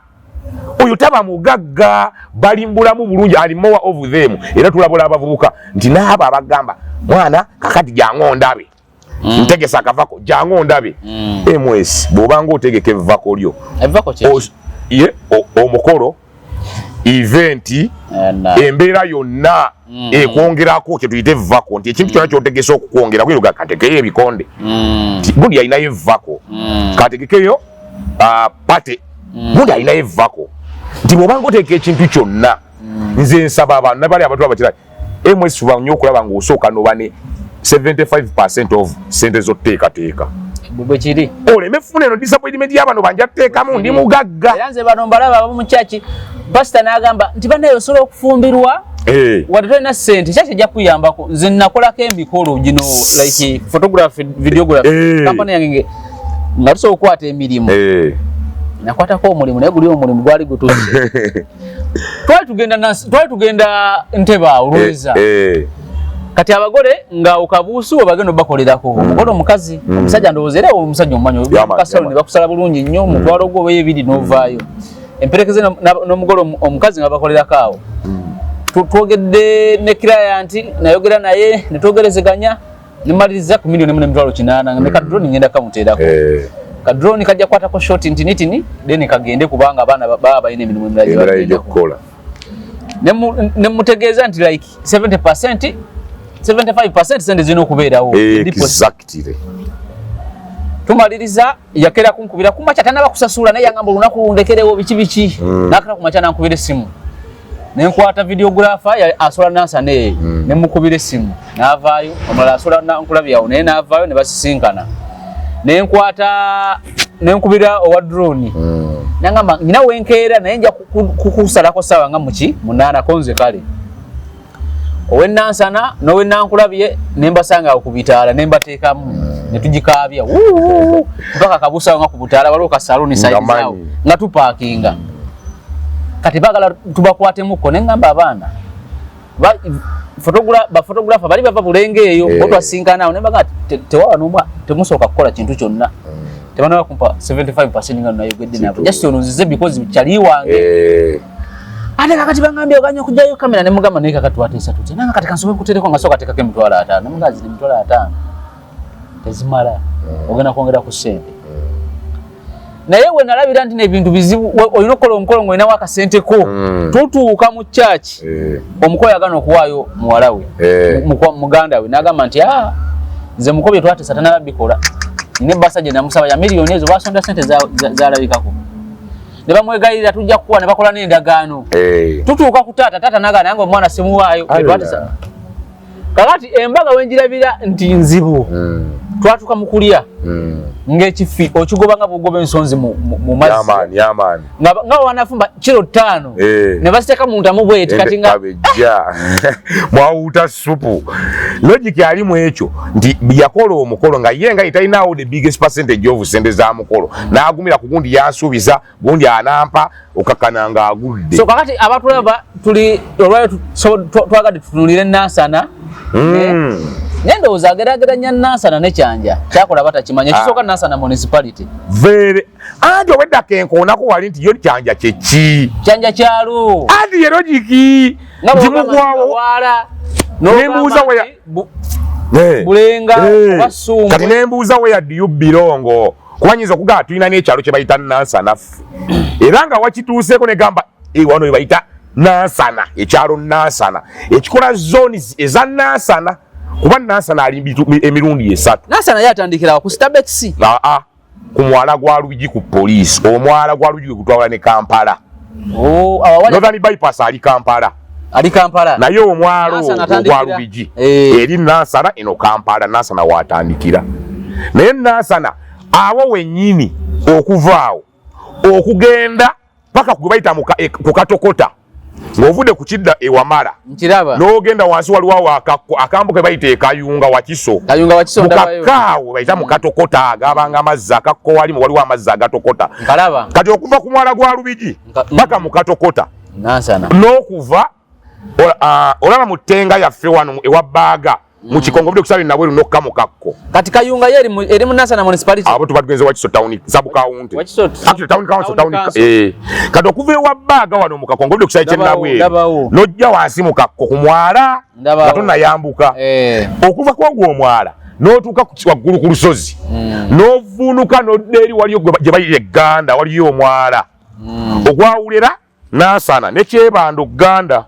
Oyo taba mugagga, bali mbulamu bulungi ali more of them. Era tulabula abavubuka nti naabo abagamba, "Mwana kakati jangu ondabe, ntegesa akavako, jangu ondabe." Ms bw'obanga otegeka evvako lyo, Evvako ki? Ye omukolo, event, embeera yonna ekwongerako kyetuyita evvako, nti ekintu kyonna kyotegesa okukwongera kwiruga katekeyo ebikonde. Nti gundi alinayo evvako, kategekeyo party, gundi alinayo evvako. Nti bw'obanga oteeka ekintu kyonna, nze nsaba abantu nabali abantu abakira ms fuba nnyo okulaba ng'osooka noba ne 75% of sente z'otuteekateeka. Bwe kiri. Oleme funa eno disappointment y'abano banja tuteekamu ndi mugagga. Era nze bano mbalaba abo mu kyaki, pasita n'agamba nti bannaye osobola okufumbirwa wadde tolina ssente, kyaki ejja kuyambako. Nze nakolako emikolo gino like photography, videography, company yange nga tusobola okukwata emirimu. Nakwatako omulimu, naye guli omulimu gwali gutuse. Twali tugenda Ntebe awo Lweza. Kati abagole nga okabuusu we bagenda obakolerako, omugole omukazi, omusajja ndowooza era omusajja omumanyi kasalo ne bakusala bulungi nnyo omutwalo gwo oba ebiri n'ovaayo emperekeze n'omugole omukazi nga bakolerako awo. Twogedde ne client, nayogera naye ne twogerezeganya, nemaliriza ku 1.8 miliyoni, ne kadrone ngenda kamuteerako. Kadrone kajja kukwatako shot ntinitini, then kagende, kubanga abaana baba balina emirimu emirala gye emirala bagendako. Egy'okukola. Ne mutegeeza nti like 70, 75% sente zirina okubeerawo. Deposit. Tumaliriza, yakera kunkubira kumakya, tanaba kusasula, naye yangamba olunaku lundekerewo biki biki. Nakera kumakya nankubira essimu. Nenkwata videographer asola Nansana eyo, nemukubira essimu n'avaayo. Omulala asola Nankulabye naye n'avaayo, ne basisinkana. Nenkwata nenkubira owa drone, nangamba nyina wenkeera, naye nja kukusalako saawa nga muki 8. Konze kale owenansana n'owenankulabye nembasanga awo ku bitaala, nembateekamu ne tugikaabya mpaka kabusawo nga ku butaala waliwo kasaluni side zaawo nga tupaakinga. Kati baagala tubakwatemuko, neŋŋamba abaana baphotographer bali bava Bulenge eyo, bo twasinkana awo, nembaga tewawa n'omwa, temusooka kukola kintu kyonna, tebanaba kumpa 75% nga nayogedde nabo. Just ono nzize because kyali wange. Ate kakati bangambye oganya okugyayo kamera, nemugamba naye kakati twateesa tutya? Nanga kati kansobe nkutereko nga sooka teekako 50,000. Nemugaa zino 50,000 tezimala, ogenda kwongera ku ssente. Naye we nalabira nti nebintu bizibu, olina okukola omukolo ng'olinawo akasente ko. Tutuuka mu church, omukolo yagana okuwaayo muwala we, muganda we n'agamba nti, "Ah, nze muko bye twateesa tanaba bikola, nina ebbasa gye namusaba ya miliyoni ezo." Basonda sente zalabikako ne bamwegayirira, tujja kukuwa, ne bakola n'endagaano. Tutuuka ku taata, taata nagana nange omwana simuwaayo. Twatesa kakati embaga wenjirabira nti nzibu. Twatuuka mu kulya, ng'ekifi okigoba nga bwogoba ensonzi mu mazzi. Yamaani, yamaani. Nga wanafumba kiro 5 ne baziteeka mu ntamu bweti kati nga Kabejja mwawuuta supu. Logic alimu ekyo nti yakola omukolo nga ye nga yetalinawo the biggest percentage of sente za mukolo, n'agumira ku gundi yansuubiza, gundi anampa, okakkana nga agudde. So kakati abatulaba tuli olwayo twagadde tutunulire Nansana. Naye ndowooza ageraageranya Nansana ne Kyanja kyakola batakimanya. Ekisooka, Nansana municipality. Very anti obwedda kenkoonako wali nti yo Kyanja kyeki? Kyanja kyalo. Anti ye logic nga nti bw'ogamba nti mugwawo Kawaala, Nembuuza n'ogamba nti Bulenga oba Ssumbwe. Kati nembuuza, where do you belong? Kuba nyinza okugamba tulina n'ekyalo kye bayita Nansana ffe, era nga wakituuseeko negamba, "Eh, wano we bayita Nansana." Ekyalo Nansana ekikola zones eza Nansana, kuba Nansana ali emirundi esatu. Nansana ye atandikirawo ku Stabex? Aa, ku mwala gwa Lubigi, ku poliisi. Omwala gwa Lubigi gwe gutwala ne Kampala. Oh, awo awali Northern Bypass ali Kampala. Ali Kampala. Naye omwalo Nansana ogwo atandikira ogwa Lubigi, eri Nansana eno Kampala, Nansana watandikira. Naye Nansana awo wennyini, okuva awo okugenda paka gwe bayita ku Katokota, ng'ovudde ku kidda ewamala Nkiraba. n'ogenda wansi, waliwo awo akakko akambu ke bayita ekayunga Wakiso. Kayunga Wakiso, ndabayo. Mukakaawo bayita mu Katokota, agabanga amazzi akakko, walimu waliwo amazzi agatokota. Nkalaba. Kati okuva ku mwala gwa Lubigi paka mu Katokota, Nansana. N'okuva olaba mu ttenga yaffe wano ewa Baaga mu Kikongo, budde kusaba Nabweru nokka mu kakko. Kati Kayunga ye eri mu Nansana municipality? Abo tuba tugenze Wakiso town, sub county. Wakiso Actually, town council. Town Town council. Kati okuva ewa Baaga wano mu Kakongo, budde kusaba Ndabawo, Kyenabweru, ndabawo. n'ojja wansi mu kakko ku mwala Ndabawo. nga tonayambuka, okuva kwogwo omwala n'otuuka waggulu ku lusozi, n'ovuunuka n'odda eri waliyo gye bayita Egganda, waliyo omwala ogwawulera Nansana ne Kyebando Ganda.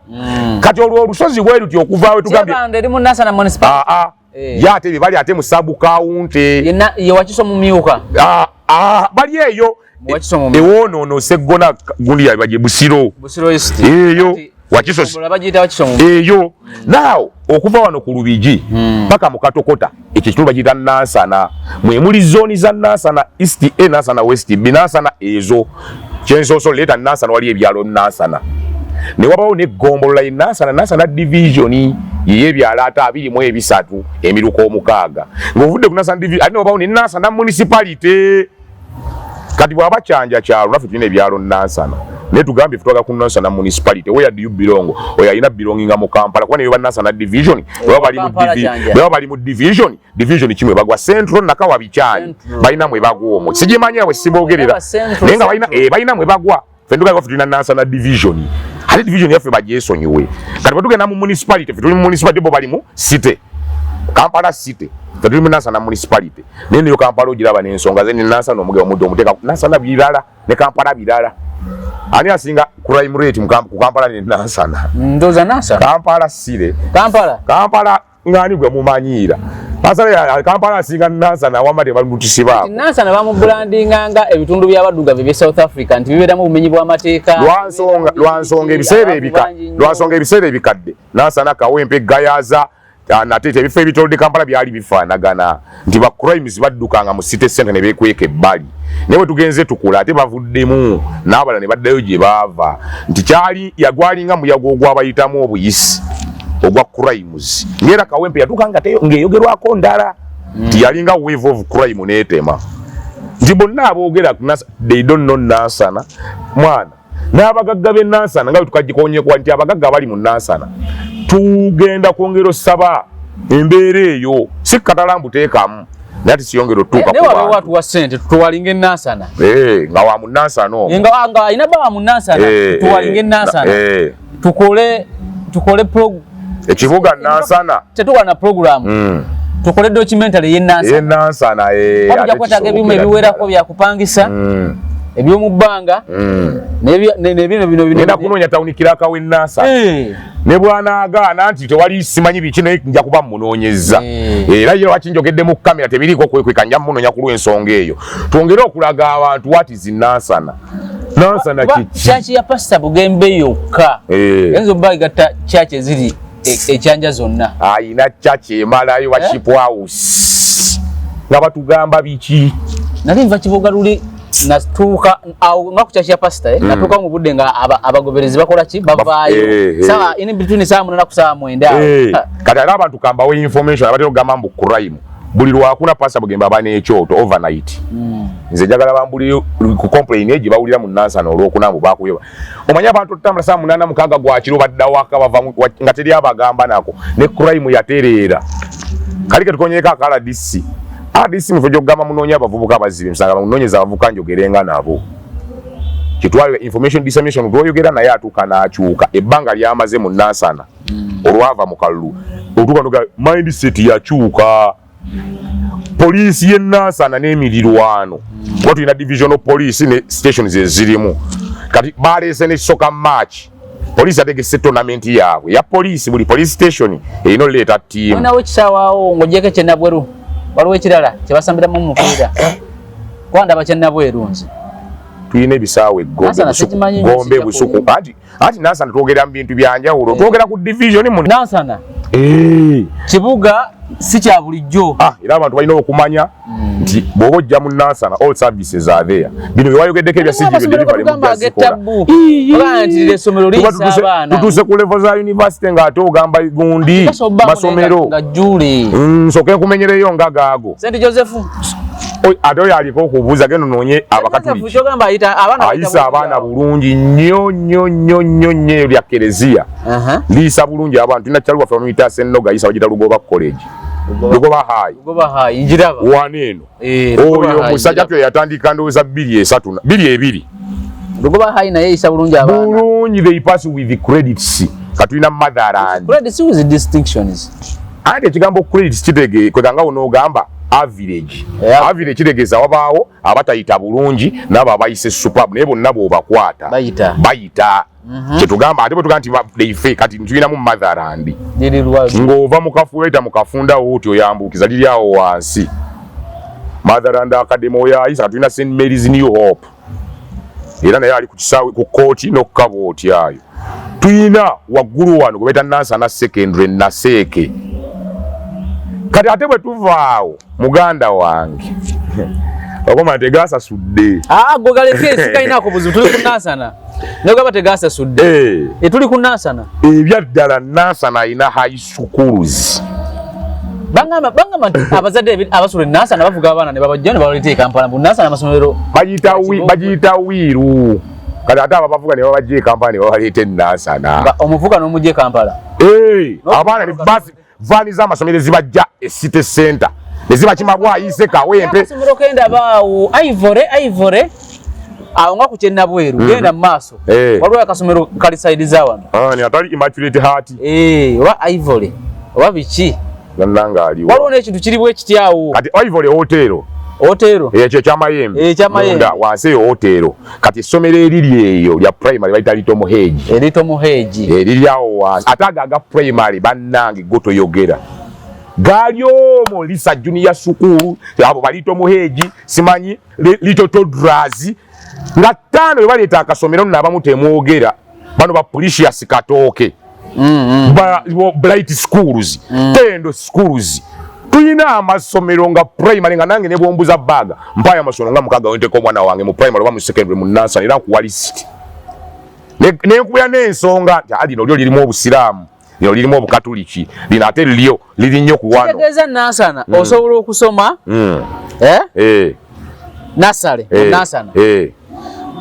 Kati olwo olusozi bwe luti okuva we tugambye Kyebando eri mu Nansana municipality? Aa. Ye ate bye bali ate mu sub county. Yenna ye Wakiso mu myuka? Ah, ah, bali eyo. Mu Wakiso mu myuka. Ewonoono Seggona gundi yabaje Busiro. Busiro East. Eyo Kati, Wakiso Gombolola bagiyita Wakiso mu eyo. Now okuva wano ku Lubigi paka mu Katokota, ekyo ekitundu bagiyita Nansana. Mwe muli zooni za Nansana East A, Nansana West B, Nansana ezo kyensoso leeta Nansana. Wali ebyalo Nansana ne wabawo n'eggombolola ye Nansana, Nansana division yeyebyalo ate 23, emiruka 6. Ng'ovudde ku Nansana division ate ne wabawo ne Nansana municipality. Kati bw'aba Kyanja kyalo, naffe tulina ebyalo Nansana, naye tugambye ffe twagala ku Nansana municipality. Where do you belong? Oyo alina belonginga mu Kampala, kuba neyo ba Nansana division bwe baba bali mu Kampala Kyanja. Bwe baba bali mu division kimwe bagwa Central Nakawa Bikyani. Central. Balina mwe bagwa omwo, sigimanyi awe sibogerera. Ndaba Central, Naye nga balina Central. balina mwe bagwa. Ffe nduga waffe tulina Nansana division, ate division yaffe bagyesonyiwe. Kati bwe tugenda mu municipality, ffe tuli mu municipality, bo bali mu city, Kampala city. Ffe tuli mu Nansana municipality, naye neyo Kampala ogiraba n'ensonga ze ne Nansana omugabo omudde omuteeka Nansana birala ne Kampala birala. Ani asinga crime rate ku Kampala ne Nansana? Ndowooza Nansana. Kampala sire. Kampala. Kampala ngani gwe mumanyiira? Pastor Kampala asinga Nansana wamma tebalutusibaako. Nansana bamubrandinga nga ebitundu by'abaddugavu ebye South Africa nti bibeeramu obumenyi bw'amateeka. Lwansonga ebiseera ebika, lwansonga ebiseera ebikadde Nansana, Kawempe, Gayaza nate ebifo ebitolodde Kampala byali bifaanagana nti ba crimes baddukanga mu city center ne beekweka ebbali, naye bwe tugenze tukula ate bavuddemu n'abalala ne baddayo gye baava, nti kyali yagwalinga muyaga ogwabayitamu obuyisi ogwa crimes, ng'era Kawempe yatuuka nga ng'eyogerwako ndala nti yalinga wave of crime n'etema, nti bonna aboogera they don't know Nansana mwana n'abagagga b'e Nansana nga bwe tukagikonyekwa nti abagagga abali mu Nansana tugenda kwongera osaba embeera eyo si katala mbuteekamu, naye ate siyongera otutuuka ku bantu. Watuwa ssente tuwalinga enansana. Nga wa mu Nansana omwo. Nga alina ba wa mu Nansana, tuwalinga enansana. Tukole ekibuga Nansana. Tetukola na program. Tukole documentary y'e Nansana. Y'e Nansana. Wajja kwetaaga ebyuma ebiwerako bya kupangisa. Ebyomu bbanga. Nebino bino bino. Ngenda kunoonya town clerk w'e Nansana. Ne bw'anaagaana nti tewali simanyi biki, naye nja kuba mmunoonyezza. Era ye lwaki njogedde mu kamera tebiriiko kwekweka, nja mmunoonya ku lw'ensonga eyo. Twongere okulaga abantu what is Nansana. Nansana kiki? Church ya Pastor Bugembe yokka. Eyinza okuba egatta church eziri ekyanja zonna. Ayina church emalayo worship house. Nga batugamba biki? Nali nva Kiboga luli natuuka awo nga ku church ya pastor, natuuka mu budde nga abagoberezi bakola ki, bavaayo sawa in between 8:00 ku 9:00 awo. Kati era abantu kambawe information abatera okugamba mbu crime, buli lwakuna Pastor Bugembe aba n'ekyoto overnight. Nze njagala bambulire ku complain egi bawulira mu Nansana olwokuna mbu bakuyoba. Omanyi abantu otutambula 8:30 6 gwakiro badda waka bava nga teri abagamba nako ne crime yatereera. Kali ketukonyeko aka RDC. RDC mu kifo ky'okugamba munoonya abavubuka abazibi nsanga munoonyeza abavubuka njogerenga nabo. Kitwale information dissemination lw'oyogera naye atuuka n'akyuka ebbanga ly'amaze mu Nansana olwava mu kalulu otuuka noga mindset yakyuka. Poliisi y'e Nansana n'emirirwano kuba tulina divisional police ne stations ezirimu, kati baleese ne soccer match. Poliisi yategese tournament yaabwe ya poliisi, buli police station erina oleeta ttiimu. Olinawo ekisaawe ng'ogyeko ekyenabweru, waliwo ekirala kyebasambiramu omupiira? Kuba ndaba kyenabweru nze. Tulina ebisaawe Gombe, Busuku, anti Nansana twogera mu bintu byanjawulo, twogera ku division mu Nansana kibuga si kya bulijjo. Era abantu balina okumanya nti bw'oba ojja mu Nansana all services are there. Bino bye wayogeddeko ebya civil delivery mujja. Tutuuse ku level za university ng'ate ogamba gundi masomero. Nsooke nkumenyereyo nga gaago. St Joseph. Ate oyo aliko okubuuza, genda onoonye Abakatuliki, ayisa abaana bulungi nnyo nnyo nnyo nnyo nnyo. Eyo lya kereziya liisa bulungi abantu. Tulina kyali waffe bamuyita Sennoga, ayisa, bagita Lugoba College, Lugoba High wano eno. Oyo omusajja tyo yatandika ndowooza 2003, 2020. Lugoba High naye eyisa bulungi abaana. Bulungi, they pass with credits. Katulina Motherland. Credits with distinctions. Anti ekigambo credits kitege kweganga onoogamba average. Average kitegeeza wabaawo abatayita bulungi n'abo abayise superb, naye bonna bw'obakwata bayita. Bayita. Kyetugamba ate bwe tugamba nti they, kati tulinamu Motherland ng'ova mu kafueta mu kafunda oti oyambukiza liri awo wansi, Motherland Academy oyo ayisa. Kati tulina St Mary's New Hope, era naye ali ku kisaawe ku kooti n'okukaba oti ayo. Tuyina waggulu wano gwe bayita Nansana Secondary Naseeke. Kati ate bwe tuvaawo, muganda wange, okoma tegasasudde. Ah, go galeke, sikalinako buzibu, tuli ku Nansana nogamba tegasasudde. Tuli ku Nansana. Ebyaddala Nansana alina high schools. Bangamba nti abazadde abasula e Nansana bavuga abaana ne babajja ne babaleeta e Kampala, mbu Nansana amasomero. Bagiyita wiiru. Kati ate ababavuga ne babajja e Kampala ne babaleeta e Nansana. Omuvuga n'omujja e Kampala. Abaana ne basi vaani z'amasomero ezibajja e city center ne zibakima Bwayise, Kawempe. Amasomero kendabaawo Ivory awo nga ku Kyennabweru, genda mu maaso, waliwo akasomero kali side za wano. Ni atali Immaculate Heart. Oba Ivory oba biki. Nanga aliwo. Waliwo n'ekintu kiri bwe kiti awo. Kati Ivory Hotel. Hotel. Ekyo ekyamayembe. Ekyamayembe. Wansi eyo hotel. Kati essomero eriri eyo lya primary bayita Little Muhegi. Little Muhegi. Eriri awo wansi. Ate ago aga primary bannange go toyogera. Gali omwo Lisa Junior School, abo balito muheji, simanyi Little Toddlers nga 5 bwe baleeta akasomero n'abamu temwogera. Bano ba Precious Katooke. Ba Bright Schools, Tendo Schools. Tulina amasomero nga primary nga nange ne bwombuza baga mpayo amasomero nga 6 wenteko omwana wange mu primary oba mu secondary mu Nansana era nkuwa list. Ne nkubira n'ensonga nti lino lyo lirimu obusiraamu, lino lirimu obukatuliki, lino ate lyo liri nnyo ku wano. Kitegeeza Nansana osobola okusoma nursery mu Nansana,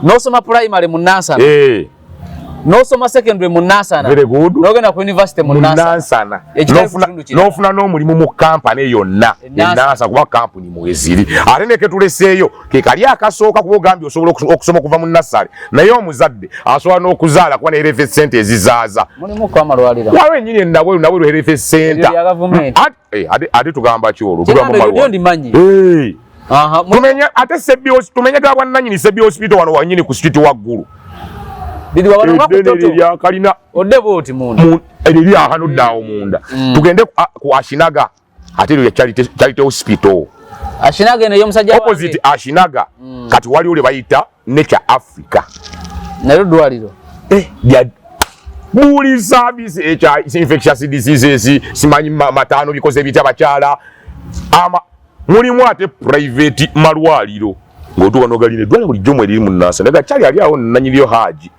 n'osoma primary mu Nansana, n'osoma secondary mu Nansana, Very good. n'ogenda ku university mu mu Nansana. Nansana. Ekitali ku kitundu kirala. N'ofuna n'omulimu mu kampani yonna. E Nansana. Enansana kuba kampuni mweziri ate neketuleseeyo ke kali akasooka kuba ogambye osobola okusoma okuva mu nursery, naye omuzadde asobola n'okuzaala kuba ne health center ezizaaza. Mulimu ko amalwaliro? Waliwo ennyini enabweru, nabweru health center. Eryo lya gavumenti. Ate tugamba ki olwo? Kigamba Tugamba eryo malwaliro. Ndimanyi. Aha, Tumenye ate Sebbi tumenye ga bwannannyini Sebbi Hospital wano wannyini ku street waggulu. Liri wano nga ku Eddene Toto. lyakalina. Odde bw'oti munda. Eriri akano ddaawo munda. Tugende ku Ashinaga, ate eryo lya Charity Hospital. Ashinaga eno ey'omusajja wange. Opposite Ashinaga kati waliwo lye bayita Nature Africa. Nalyo ddwaliro. Lya buli service ekya infectious diseases, simanyi mataano bikoze bitya bakyala ama mulimu ate private malwaliro ng'otuuka n'ogalina eddwaliro bulijjo mwe liri mu Nansana naye gakyali ali awo nanyiniyo Haji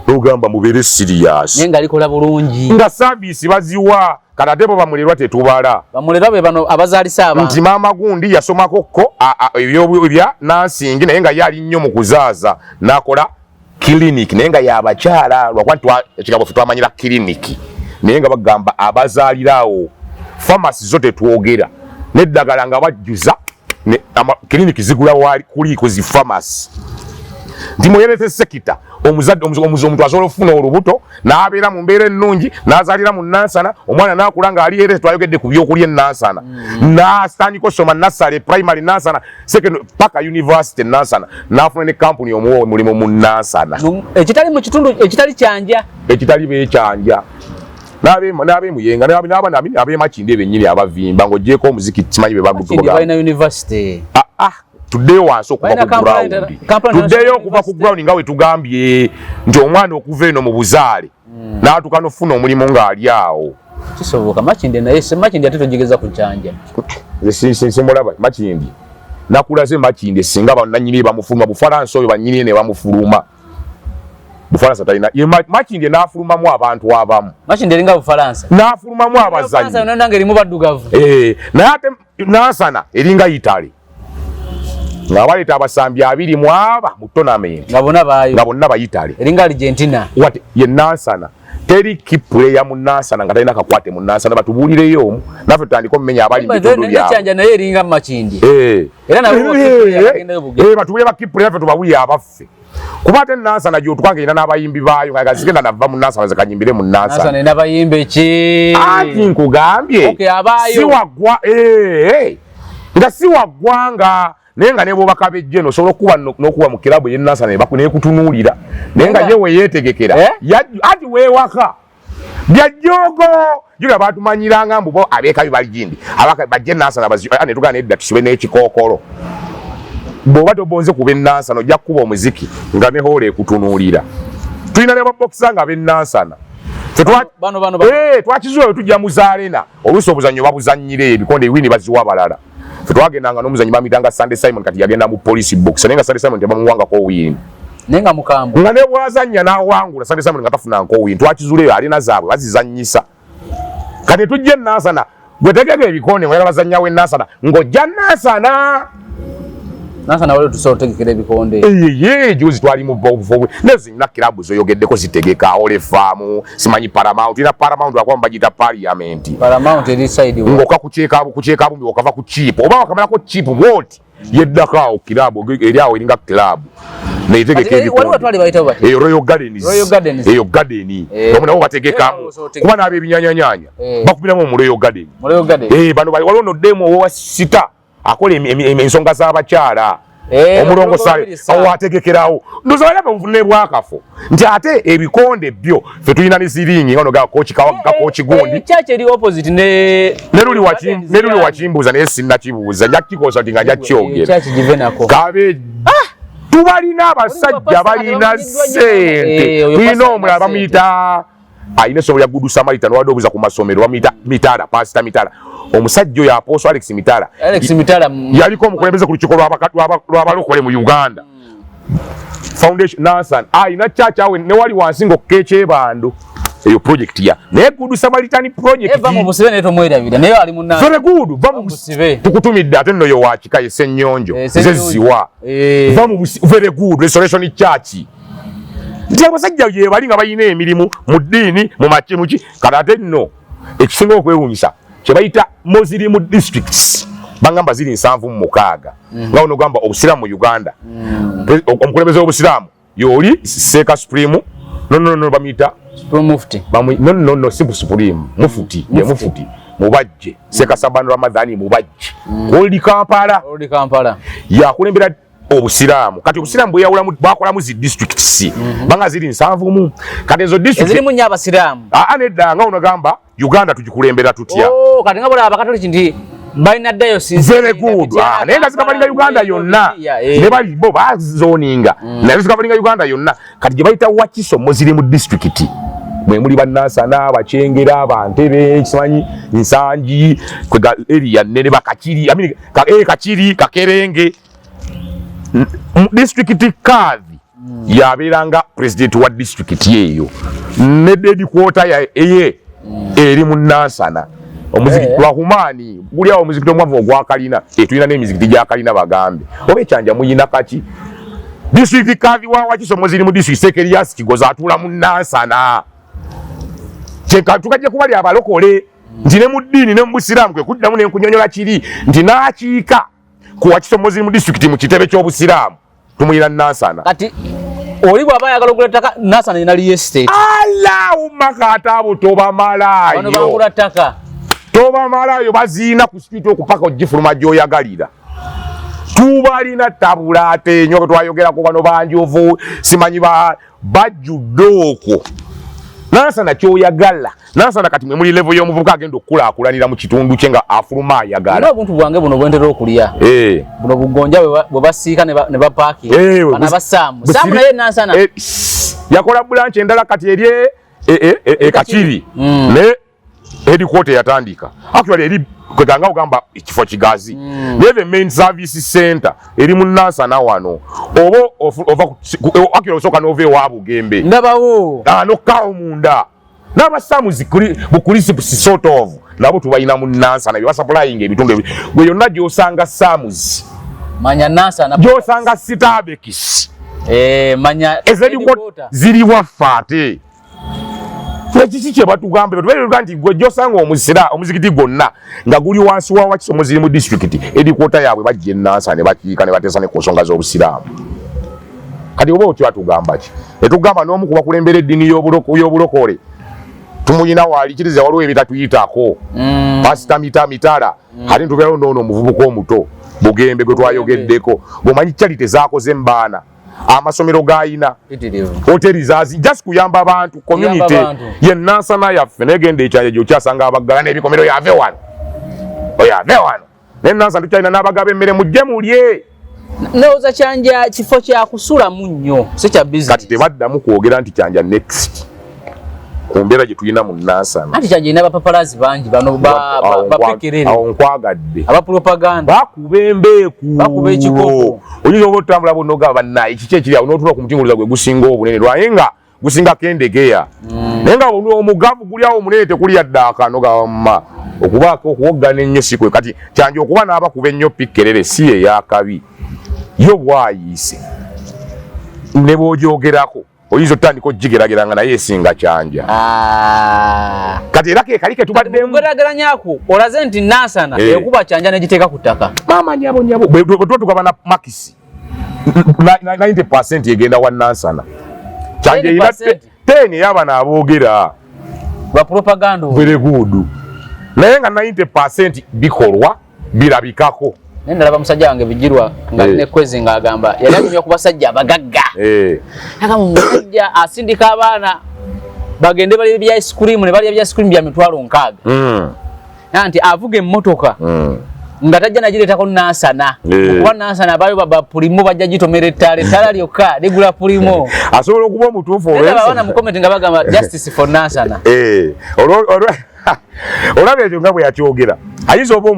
n'ogamba mubeere serious. Naye nga likola bulungi. Nga service baziwa kati ate bo bamulerwa tetubala. Bamulerwa be bano abazaalisa abantu. Nti maama gundi yasomako ko ebya nursing naye nga ye ali nnyo mu kuzaaza n'akola clinic naye nga yabakyala lwakuba nti ekigambo ffe twamanyira clinic naye nga bagamba abazaalira awo. Pharmacy zo tetwogera n'eddagala nga bajjuza clinic zigula wali kuliiko zi pharmacy nti mu health sector omuzadde omuntu asobola okufuna olubuto n'abeera mu mbeera ennungi n'azaalira mu Nansana, omwana n'akula ng'ali ere. Twayogedde ku byokulya e Nansana, n'atandika osoma nursery, primary Nansana, secondary paka university Nansana, n'afuna ne kampuni omuwa omulimu mu Nansana. Ekitali mu kitundu ekitali Kyanja. Ekitali bekyanja n'abemuyenga n'abemakindi bennyini abavimba ng'ogyeko omuziki simanyi be Makindye bagutuga. Balina university. Ah, ah, tuddeyo wansi okuva Balina ku ground. Kampala Tuddeyo International okuva ku University. ground nga we tugambye nti omwana okuva eno mu buzaale n'atuuka n'ofuna omulimu ng'ali awo. Kisoboka Makindye, naye se Makindye ate togigeza ku Kyanja. Nze simulaba Makindye, nakulaze Makindye singa bannannyini bamufuluma Bufalansa oyo bannyini ne bamufuluma Bufalansa talina ye Makindye n'afulumamu abantu abamu. Makindye eringa Bufalansa. N'afulumamu Bufalansa abazannyi. yonna nange erimu baddugavu. Naye ate Nansana eringa Italy nga baleeta abasambi 20 mu tournament. Nga bonna baayo. Nga bonna Bayitale. Eringa Argentina. What ye Nansana teri key player mu Nansana nga talina kakwate mu Nansana, batubuulireyo omu naffe tutandike omumenya abali mu bitundu byabwe. Kyanja naye eringa Makindye. Era nabo bagendayo bugenda. Batubuulire ba key player ffe tubabuulire abaffe kuba ate Nansana gy'otuka ng'erina n'abayimbi baayo nga gazigenda nava mu Nansana ze kanyimbire mu Nansana Nansana. erina bayimbi ki? Anti nkugambye. Okay, abaayo. Si waggwa nga si waggwanga naye nga ne bw'oba kabejje eno osobola okuba n'okuba mu kirabu ey'e Nansana nekutunuulira naye nga ye weyeetegekera. Eh? Anti weewaka byajjoogo jula batumanyiranga mbu bo abeekabi bali gindi bajje Nansana ne tugana nedda tusibe n'ekikookolo. Bw'oba tobonze kuba enansana ojja kukuba omuziki nga ne hoola ekutunuulira. Tulina ne babokisa nga ab'enansana. Ffe Bano bano bano. Twakizuula bwe tujja mu zaalena oluusi obuzannyo babuzannyira ebikonde ebiwini baziwa abalala. Ffe twagendanga n'omuzannyi bamuyitanga Sunday Simon, kati yagenda mu Police Box naye nga Sunday Simon tebamuwangako win. Naye nga mukambwe. Nga ne bwazannya n'awangula Sunday Simon nga tafunanko win. Twakizuula eyo alina zaabwe bazizannyisa. Kati tujja enansana gwe tegeka ebikonde nga bazannyawo enansana ng'ojja Nansana. Nansana waliwo tusobola otegekera ebikonde. Eyeye juzi twali mu bufo bwe nezo zirina kilabu zoyogeddeko zitegeka Ole Farm, simanyi Paramount, ina Paramount wakuba bagiyita Parliament. Paramount eri side wa? Ng'oka kukyeka bumbi okava ku chip oba wakamalako chip bwoti yeddako awo kilabu eri awo eringa kilabu netegeka Kati, waliwo ebikonde. twali bayitawo bati. Eyo Royal Gardens. Royal Gardens. Eyo garden. Omu nabo bategekamu. Era osobola kuba n'abebinyanyanyanya bakubiramu mu Royal Garden. Mu Royal Garden. Bano bali waliwo noddemu owa sita akola ensonga z'abakyala. Omulongo Sale awo ategekerawo ndoza balaba obuvune bwakafo nti ate ebikonde byo ffe tulina ne siringi nga noga kochi kawa kochi gundi church eri opposite ne neruli wakimbuuza naye sinnakibuuza nja kukikosa nti nga nja kyogera kabe tubalina abasajja balina ssente. Tulina omulala bamuyita alina essomo lya Good Samaritan wadde obuza ku masomero bamuyita Mitala, Pastor Mitala. Omusajja oyo Apostle Alex Mitala. Alex Mitala yaliko omukulembeze ku lukiiko lw'abalokole mu Uganda. Foundation Nansan alina church awe ne wali wansi ng'okkekyebando eyo project ya naye Good Samaritan project eva mu busibe naye tomwerabira naye ali mu Nansan. Very good, va mu busibe tukutumidde ate nno yo wakika ye Ssennyonjo nze ziwa va mu busibe. Very good, Restoration Church nti abasajja ye bali nga balina emirimu mu ddiini mu makimuki. Kati ate nno ekisinga okwewuunyisa kye bayita Muslim districts bangamba ziri 76 nga ono gamba obusiraamu mu Uganda omukulembeze w'obusiraamu yoli Seeka Supreme no bamuyita Supreme Mufti no si Supreme Mufti ye Mufti Mubajje Seeka Saban Ramadhani Mubajje oli Kampala yakulembera obusiraamu. Kati obusiraamu bweyawulamu bwakolamu zi districts banga ziri 70. Kati ezo districts ezirimu nnyo abasiraamu nedda nga onagamba Uganda tugikulembera tutya. Kati nga bolaba Abakatoliki nti balina diocese. Very good. Naye nga zikavalinga Uganda yonna ne bali bo bazoninga naye zikavalinga Uganda yonna. Kati gye bayita Wakiso Muslim district mwe muli Bannansana, Abakyengera, Abantebe, kimanyi Nsangi kwega area nene Bakakiri, I mean Kakiri, Kakerenge. District kadhi yabeeranga president wa district eyo ne headquarter ya eye eri mu Nansana. Omuzikiti Rahumani guli awo omuzikiti omwavu ogwa Kalina tulina n'emizikiti gya Kalina bagambe oba ekyanja muyina kaki. District kadhi wa Wakiso Muslim district Sekerias Kigozi atuula mu Nansana. Tukajja kubali abalokole nti ne mu ddiini ne mu busiraamu kwe kuddamu ne nkunyonyola kiri nti n'akiika ku Wakiso Muslim district mu kitebe ky'obusiraamu tumuyina Nansana. Kati oli bw'aba ayagala okugula ttaka Nansana erina real estate. Allahumma katabu tobamalayo. Bano bagula ttaka. Tobamalayo baziina ku street okupaka ogifuluma gy'oyagalira. Tubalina tabula ate nnyo twayogerako bano banjovu simanyi bajjudde okwo. Nansana ky'oyagala. Nansana kati mwe muli level y'omuvubuka agenda okukulaakulanira mu kitundu kye nga afuluma ayagala. Era obuntu bwange buno bwentera okulya. Buno bugonja bwe basiika ne bapaakinga. Bano abasaamu. Saamu naye Nansana. Yakola branch endala kati eri Kakiri. Ne headquarter yatandika. Actually eri kweganga ogamba ekifo kigazi. Naye the main service center eri mu Nansana wano. Oba ova actually osooka n'ova ewa Bugembe. Ndabawo. N'okkaawo munda. N'abasamu bukulisi sort of nabo tubalina mu Nansana bye basupplying ebitundu gwe yonna gy'osanga Samuzi. Manya Nansana. Gy'osanga Sitabekis. Manya ziri waffe ate. Ekiki kye batugamba tubeera nti gwe gy'osanga omuzikiti gwonna nga guli wansi wa Wakiso Muslim district headquarter yaabwe bajja e Nansana ne bakiika ne bateesa ne ku nsonga z'obusiraamu. Kati oba otyo atugamba ki? Etugamba n'omu ku bakulembera eddiini y'obulokole tumuyina waali kiriza waliwo ebitatuyitako. Pastor Mitala ate ntubeerawo n'ono omuvubuka omuto Bugembe gwe twayogeddeko bw'omanyi charity zaakoze mu baana amasomero gayina hoteli zazi just kuyamba abantu community ye Nansana yaffe naye genda ekyanja gy'okyasanga abaggala n'ebikomero yave wano oyave wano naye Nansana tukyalina n'abagaba emmere mujje mulye. Ndowooza Kyanja kifo kya kusulamu nnyo si kya business. Kati tebaddamu kwogera nti Kyanja next ku mbeera gye tulina mu Nansana. Anti Kyanja erina abapapalaazi bangi bano bapekerere. Awo nkwagadde. Aba propaganda. Bakuba embeeku. Bakuba ekikopo. Oyinza oba otambula bonna ogamba bannaye kiki ekiri awo n'otuula ku muti ng'olowooza gwe gusinga obunene lwaye nga gusingako endegeya. Naye nga omugavu guli awo omunene tekuli yadde akano gamba okubaako okuwoggana ennyo si kwe. Kati Kyanja okuba n'abakuba ennyo pikkerere si ye y'akabi. Yo bwayiise ne bw'ogyogerako oyinza otandika ogigeraageranga naye esinga Kyanja. Kati era ke kali ke tubaddemu. Okugeraageranyako olaze nti Nansana ekuba Kyanja n'egiteeka ku ttaka. Maama nyabo nyabo bwe tuba tugabana makisi 90% egenda wa Nansana. Kyanja erina 10 ey'abano aboogera ba propaganda. Very good. Naye nga 90% bikolwa birabikako. Naye ndalaba musajja wange Bigirwa nga ne Kwezi ng'agamba yali anyumya ku basajja abagagga. Agamba omusajja asindika abaana bagende balye bya ice cream ne balya bya ice cream bya 60,000. Nti avuga emmotoka nga tajja nagireetako Nansana. Kuba Nansana abayo baba Pulimo bajja gitomera ettaala, ettaala lyokka ligula Pulimo. Asobola okuba omutuufu olw'ensonga. Abaana mu comment nga bagamba justice for Nansana. Olaba ekyo nga bwe yakyogera ayinza oba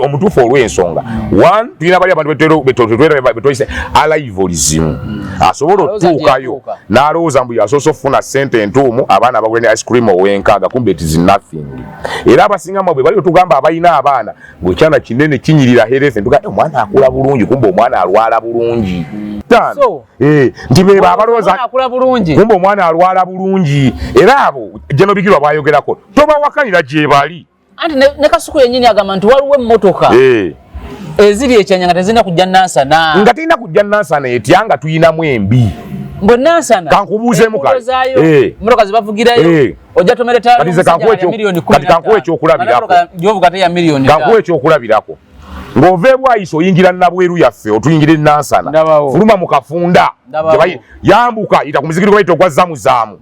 omutuufu olw'ensonga. One, tulina bali abantu betweyise arrivalism. Asobola otuukayo n'alowooza mbu yasoose okufuna ssente entuumu, abaana bagule ne ice cream ow'enkaaga, kumbe it is nothing. Era abasinga mwe bali otugamba abalina abaana ng'ekyana kinene kinyirira health, ntuga omwana akula bulungi, kumbe omwana alwala bulungi. Nti beba abalowooza kumbe omwana alwala bulungi. Era abo General Bigirwa bwayogerako tobawakanira gye bali. Anti ne Kasuku yennyini agamba nti waliwo emmotoka eziri ekyanya nga tezirina kujja Nansana. Nga terina kujja Nansana etya nga tuyinamu embi. Mbwe Nansana kankubuuzeemu kale. Emmotoka zebavugirayo ojja tomera ettaala kati kankuwe ekyokulabirako. Kankuwe ekyokulabirako. Ng'ova ebwayisa oyingira Nabweru yaffe otuyingira e Nansana, fuluma mu kafunda yambuka yita ku muzikiti gwe ogwa Zamuzaamu,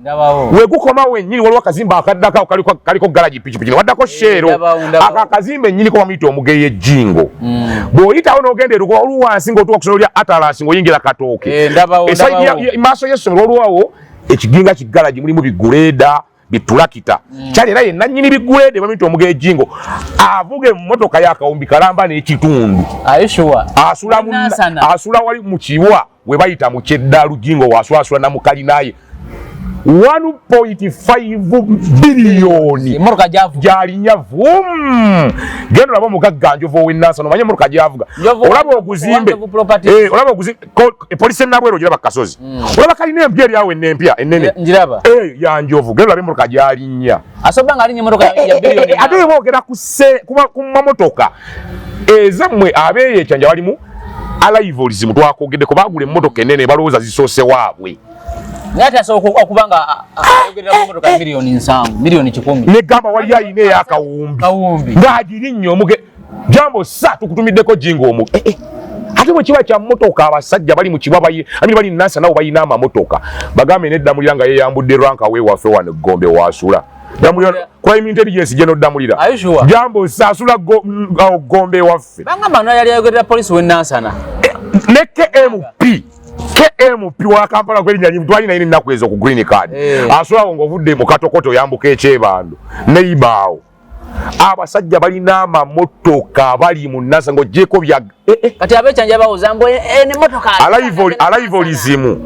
wegukoma wennyini waliwo akazimba akaddako kaliko garagi pikipiki waddako Shell. Ako akazimba ennyini ko bamuyita Omugeye Ejjingo. Bw'oyitawo n'ogenda erugo waliwo wansi ng'otuuka ku ssomero lya Atalasi ng'oyingira Katooke, maaso y'essomero waliwo ekiginga kigaragi mulimu biguleeda bitulakita. Kyali era yenna nnyini biguleede bamuyita Omugeye Ejjingo, avuga emmotoka y'akawumbi kalamba n'ekitundu. Asula wali mu kibwa we bayita mu Kyedda Lujingo, waswasula na mukalinaye 1.5 biliyoni gyalinya vum. Genda olaba omugagga Njovu ow'e Nansana, omanye emmotoka gy'avuga. Olaba oguzimbe, olaba oguzimbe polisi e Nabweru ogiraba Kasozi, olaba kalina empya eri awo enempya ennene ya Njovu. Genda olaba emmotoka gy'alinnya. Ate boogera ku mamotoka ezammwe abeeyo ekyanja balimu arrivalism twakogeddeko, baagula emmotoka ennene balowooza zisoose waabwe. Naye ate asobola okuba nga ayogerera ku mmotoka 70 miliyoni, 1 miliyoni. Negamba wali ayina ey'akawumbi ng'agirinnya omuge jambo sa tukutumiddeko jinga omu. Ate bwe kiba kya mmotoka, abasajja bali mu kibwa amini bali Nansa nabo balina amamotoka, bagambe neddamulira nga yeyambudde ranka weewaffe wano Gombe wasula. Crime intelligence gye noddamulira jambo saasula Gombe waffe. Bangamba no yali ayogerera polisi w'e Nansana. Ne KMP, KMP wa Kampala kwerinnya twalina ina ennaku ezo ku green card, asulawo ng'ovudde mu Katokoto oyambuka ekyebando neibaawo. Abasajja balina amamotoka bali mu Nansa ng'ogyeko bya Kati abekyanja bawoza mbu nemmotoka. Arrivalism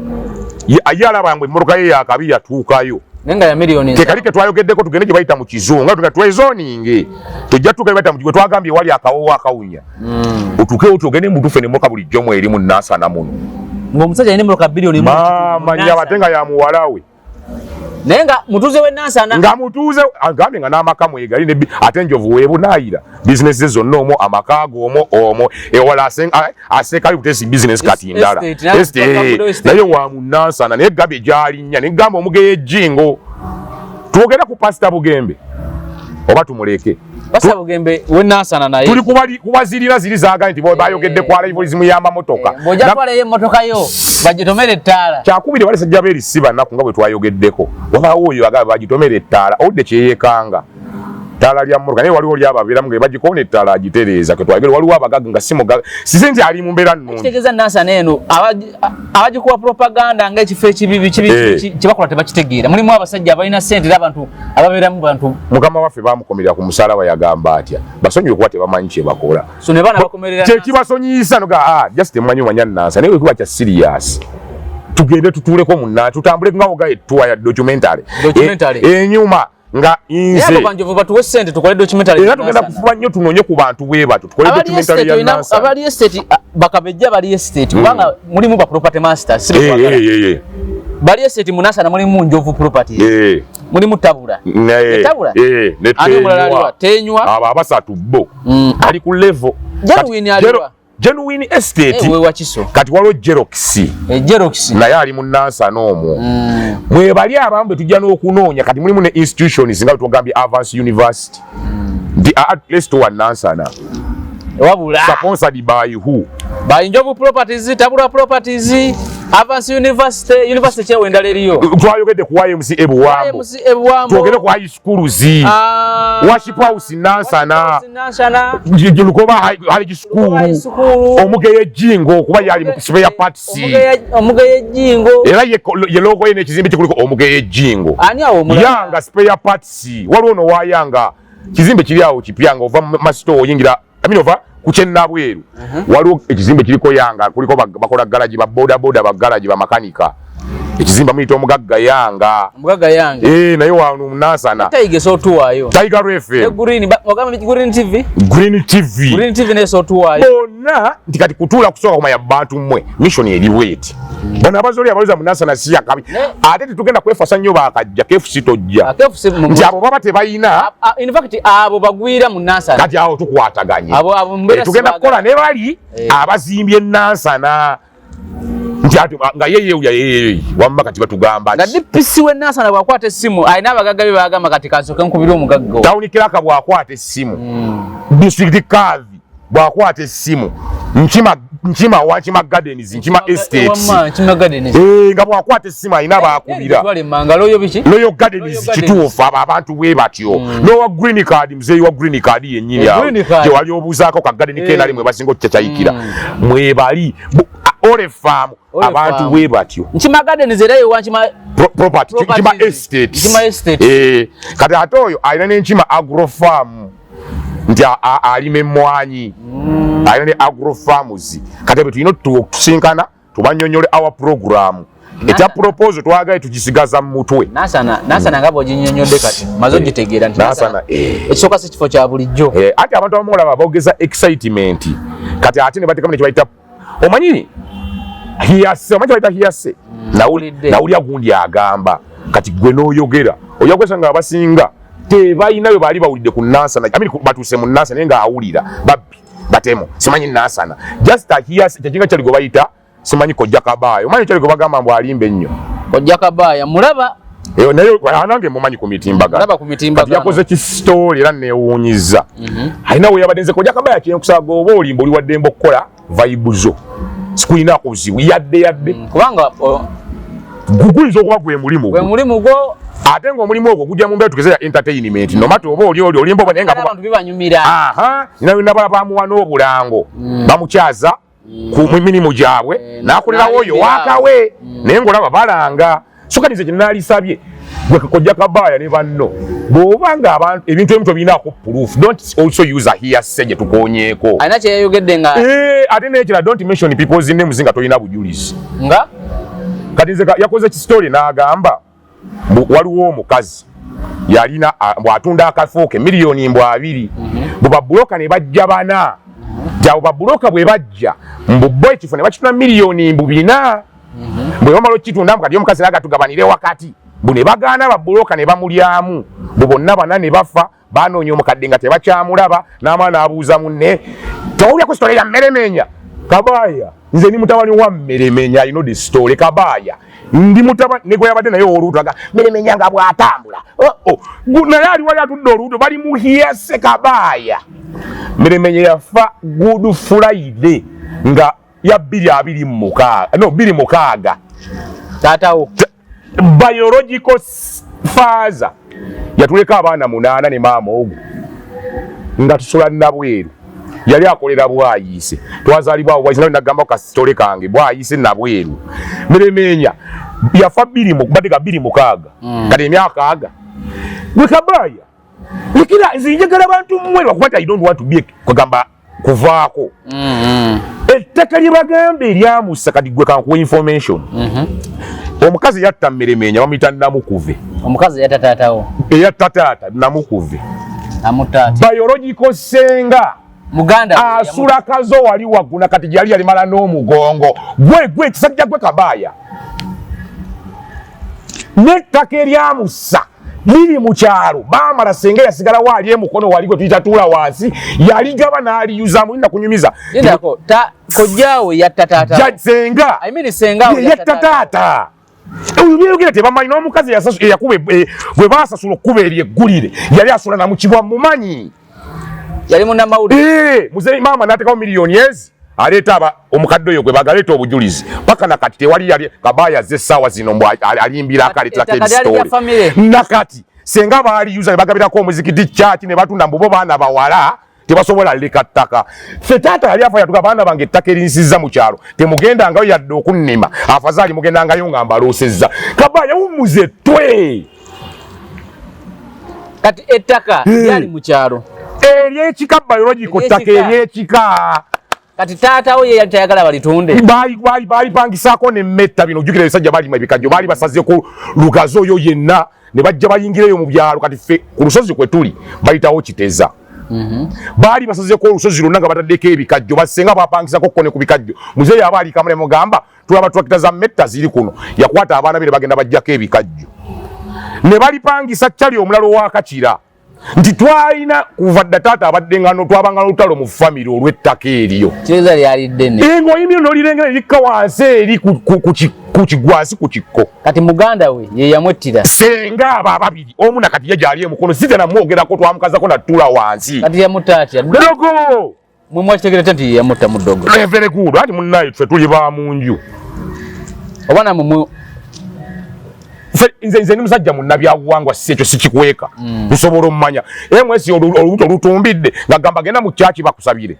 ye alaba ngo emmotoka ye yakabi yatuukayo. Nenga ya miliyoni. Kekali ke twayogeddeko, tugende gye bayita mu kizungu nga twezoninge tujja tuuka bayita mu twagambye wali akawowo akawunya, otuukewo tugende mutufe nemmotoka bulijjo mweri mu Nansana muno. Ng'omusajja alina emmotoka 1 biliyoni. Maama nyaba, ate nga ya muwala we. Naye nga mutuuze w'e Nansana. Nga mutuuze, agambye nga n'amaka mwegali, ate Njovu weebunaayira bizinesi ze zonna omwo, amaka ge omwo omwo ewala aseekayo butesi bizinesi kati ndala naye wa mu Nansana. Naye gabye gy'alinnya negamba Omugeye Ejjingo. Twogere ku Pasita Bugembe oba tumuleke? Pasita Bugembe w'e Nansana naye. Tuli kubazirira ziri zagaye nti bayogedde ku arrivalism y'amamotoka. Bw'ojja twalayo emmotoka yo bagitomere ettaala. Kyakubiri, balisajja beeri si bannaku nga bwe twayogeddeko, wabaawo oyo agamba bagitomere ettaala owudde kyeyekanga ttaala lya mmotoka, naye waliwo lyababeeramu nga bagikoona ettaala agitereeza. Ke twayogere waliwo abagagga nga si mugagga sise nti ali mu mbeera nnungi. Kitegeeza Nansana eno abagikuba propaganda ng'ekifo ekibibi kyebakola tebakitegeera. Mulimu abasajja abalina ssente era abantu ababeeramu bantu. Mukama waffe bamukomerera ku musalaba, yagamba atya? Basonyiwe kuba tebamanyi kyebakola. So ne baana bakomerera. Kyekibasonyiyisa noga just temumanyi omanya Nansa, naye wekuba kya serious tugende tutuuleko munna tutambule nga oga ettuwa ya documentary. Enyuma nga nze Banjovu batuwe ssente tukole documentary. Era tugenda kufuba nnyo tunoonye ku bantu bwe batyo tukole documentary ya Nansa. Abali estate bakabejja bali estate, kubanga mulimu ba property masters si bali estate. Mu Nansana mulimu Njovu Properties, mulimu Tabula, Tabula, ani omulala aliwa? Tenywa. Abo abasatu bo ali ku level. Genuine aliwa? Genuine Estate. We Wakiso. Kati waliwo Jerox. Jerox. Naye ali mu Nansana omwo. Mwebali abamu be tujja n'okunoonya. Kati mulimu ne institutions nga twagambye Avance University nti at least wa Nansana. Wabula Sponsored by who? By Njovu Properties, Tabula Properties, Avance University, University kyewo endala eriyo. Twayogedde ku YMCA Buwambo. YMCA Buwambo. Twogere ku high schools. Worship House Nansana. Nansana. Lukoba High School. Omugeye Jingo kuba yali mu spare parts. Omugeye Jingo. Era ye logo ye n'ekizimbe kikuliko Omugeye Jingo. Ani awo omulala? Yanga spare parts. Waliwo no wa Yanga. Kizimbe kiri awo kipya nga ova mu store oyingira. I mean ova ku Kyennabweru. Waliwo ekizimbe kiriko Yanga, kuliko bakola garage ba boda boda ba garage ba makanika. Ekizimbe muyita Omugagga Yanga. Omugagga Yanga. Naye wano Nansana. Tiger so tuwayo. Tiger FM. Green ogamba Green TV? Green TV. Green TV ne so tuwayo. Bonna nti kati kutuula kusooka kumanya bantu mmwe mission eri bweti. Bano abazoli abaloza mu Nansana si yakabi. Ate tetugenda kwefasa nnyo bakajja KFC tojja. KFC nti abo baba tebalina. In fact abo bagwira mu Nansana. Kati awo tukwataganye. Abo mbeera tugenda kukola ne bali abazimbye Nansana. Nti ate nga yeye uya yeye wamma kati batugamba nga DPC we Nansana bw'akwata essimu alina abagagga be bagamba kati kansooke nkubire omugagga. Town clerk bw'akwata essimu. District Kavi bw'akwata essimu. Nkima wa Nkima Gardens, Nkima Estates. Wamma Nkima Gardens. Nga bw'akwata essimu alina baakubira. Twale Manga Royal biki? Royal Gardens kituufu abo abantu bwe batyo. N'owa Green Card, muzeeyi wa Green Card yennyini awo. Gye wali obuuzaako ka garden ke nali mwe basinga okucacayikira. Mwebali Ole Farm abantu bwe batyo. Nkima Gardens era ye wa Nkima Property, Nkima Estates. Nkima Estates. Kati ate oyo alina ne Nkima Agro Farm. Nti alima emmwanyi. Alina ne Agro Farms. Kati ebe tulina okutusinkana tubanyonyole our program. Ekya proposal twagala tukisigaza mu mutwe. Nansana nga bw'oginnyonnyodde kati maze ogitegeera nti Nansana, ekisooka si kifo kya bulijjo. Ate abantu abamu olaba boogeza excitement. Kati ate ne bateekamu ne kye bayita omanyi hearsay, omanyi kye bayita hearsay? Nawulira gundi agamba kati gwe n'oyogera. Ojja kwesanga abasinga tebalina bwe baali bawulidde ku Nansana. I mean, batuuse mu Nansana naye ng'awulira babbi batemu simanyi Nansana. Just a hearsay, kyekinga kyali gwe bayita simanyi Kojja Kabaaya. Omanyi kyali gwe bagamba mbu alimba ennyo. Kojja Kabaaya mulaba? Naye nange mumanyi ku mitimbagano. Mulaba ku mitimbagano. Kati yakoze ki story era neewuunyizza. Alina we yabadde nze Kojja Kabaaya kye nkusaba oba olimba oli waddembe okukola vibe zo. Sikulinaako buzibu yadde yadde. Kubanga guyinza okuba gwe mulimu gwe. Gwe mulimu gwo. Ate ng'omulimu ogwo gujja mu mbeera tugeze ya entertainment. No matter oba oli oli olimba oba naye nga abantu bibanyumira. Nina bamuwa n'obulango. Bamukyaza ku mirimu gyabwe n'akolerawo oyo wakawe. Naye ng'olaba balanga. So kati nze kye naalisabye gwe Kojja Kabaaya ne banno bw'oba nga abantu ebintu ebimu tobirinaako proof, don't also use a hearsay gye tukoonyeeko. Alina kye yayogedde nga Ate n'ekirala don't mention people's names nga tolina bujulizi. Nga? Kati nze yakoze ki story n'agamba mbu waliwo omukazi yalina bw'atunda akafo ke miliyoni mbu abiri. Mbu babuloka ne bajja bana. Jabo babuloka bwe bajja mbu bo ekifo ne bakitunda miliyoni mbu bina. Bwe bamala okukitunda mbu kati omukazi n'aga tugabanire wakati. Mbu ne bagaana babuloka ne bamulyamu. Mbu bonna bana ne bafa banoonya omukadde nga tebakyamulaba n'amala n'abuuza munne tewawulirako story ya Mmeremenya. Kabaaya nze ndi mutabani wa Mmeremenya, I know the story. Kabaaya ndi mutabani ne gwe yabadde naye oluuto aga Mmeremenya nga bw'atambula. Oh, oh. Naye ali wali atudde oluuto bali mu hearsay Kabaaya. Mmeremenya yafa Good Friday nga ya bbiri abiri mu mukaaga, no, bbiri mukaaga. Taatawo. Biological father yatuleka abaana 8 ne maama ogwo nga tusula Nabweru. Yali akolera Bwayiise. Twazaalibwa awo Bwayiise, nawe nagamba ku kasitole kange Bwayiise Nabweru. Mmeremenya yafa bbiri mu, badde ga bbiri mukaaga. Kati emyaka aga. Gwe Kabaaya, lekera nze njagala bantu mmwe lwakuba I don't want to be kugamba kuvaako. Ettaka lye bagamba eryamussa kati gwe kankuwa information. Omukazi yatta Mmeremenya bamuyita Namukuve. Omukazi yatta taatawo. Eyatta taata Namukuve. Amutaata. Biological senga. Muganda asula kazo wali wagguna kati gyali yalimala n'omugongo. Gwe gwe kisajja gwe Kabaaya. N'ettaka eryamussa liri mu kyalo baamala senga yasigala waali emukono wali gwe tuyita tuula wansi yaligaba n'aliyuza mulina kunyumiza. Lindako, ta kojjaawe yatta taata. Ja, senga. I mean senga Ye, yatta taata. Oyo byeyogera tebamanyi n'omukazi eyakuba bwe baasasula okkuba eryo eggulire yali asula na mu kibwa mumanyi. Yali munnamawulire. Muzeeyi maama n'ateekawo miliyoni ezi aleeta aba omukadde oyo gwe bagaleeta obujulizi paka nakati tewali yali Kabaaya azze essaawa zino mbu alimbira akaleeterako Ettaka lyali lya ebisitoole. famire. Nakati senga baaliyuza ne bagabirako omuzikiti kyaki ne batunda mbu bo baana bawala tebasobola leka ttaka. Ffe taata yali afa yatuga baana bange ettaka erinsizza mu kyalo temugendangayo yadde okunnima, afazaali mugendangayo nga mbaloosezza. Kabaaya wummuze ttwe. Kati ettaka lyali mu kyalo eryekika, biological ttaka eryekika. Kati taata we ye yali tayagala balitunde. Baalipangisaako nemmetta bino, ojjukira ebisajja balima ebikajjo, baali basazeko Lugazi oyo yenna ne bajja bayingireyo mu byalo. Kati ffe ku lusozi kwe tuli bayitawo Kiteza, baali basazeko olusozi lwonna nga bataddeko ebikajjo, basenga bapangisako ko ne ku bikajjo. Muzeeyi aba ali Kamule mugamba tulaba twakita za metta ziri kuno, yakwata abaana be ne bagenda bajjako ebikajjo ne balipangisa kyali omulala owakakira nti twalina kuva dda taata abadde nga twabanga n'olutalo mu famire olw'ettaka eryo. Kireza lyali ddene. Ng'oyimira n'olirengera erikka wansi eri ku kigwansi ku kikko. Kati muganda we ye yamwettira. Senga abo ababiri omu nakati ye gyali emukono site namwogerako twamukazako nattuula wansi. Kati yamutta atya? Dogo. Mwe mwakitegeera nti ye yamutta mu ddogo? Very good. Anti munnaye ffe tuli ba mu nju. Oba namwe Nze ndi musajja munnabyabuwangwa, si ekyo sikikweka, nsobola omumanya ms olubuto olutumbidde nga gamba genda mu kyaki bakusabire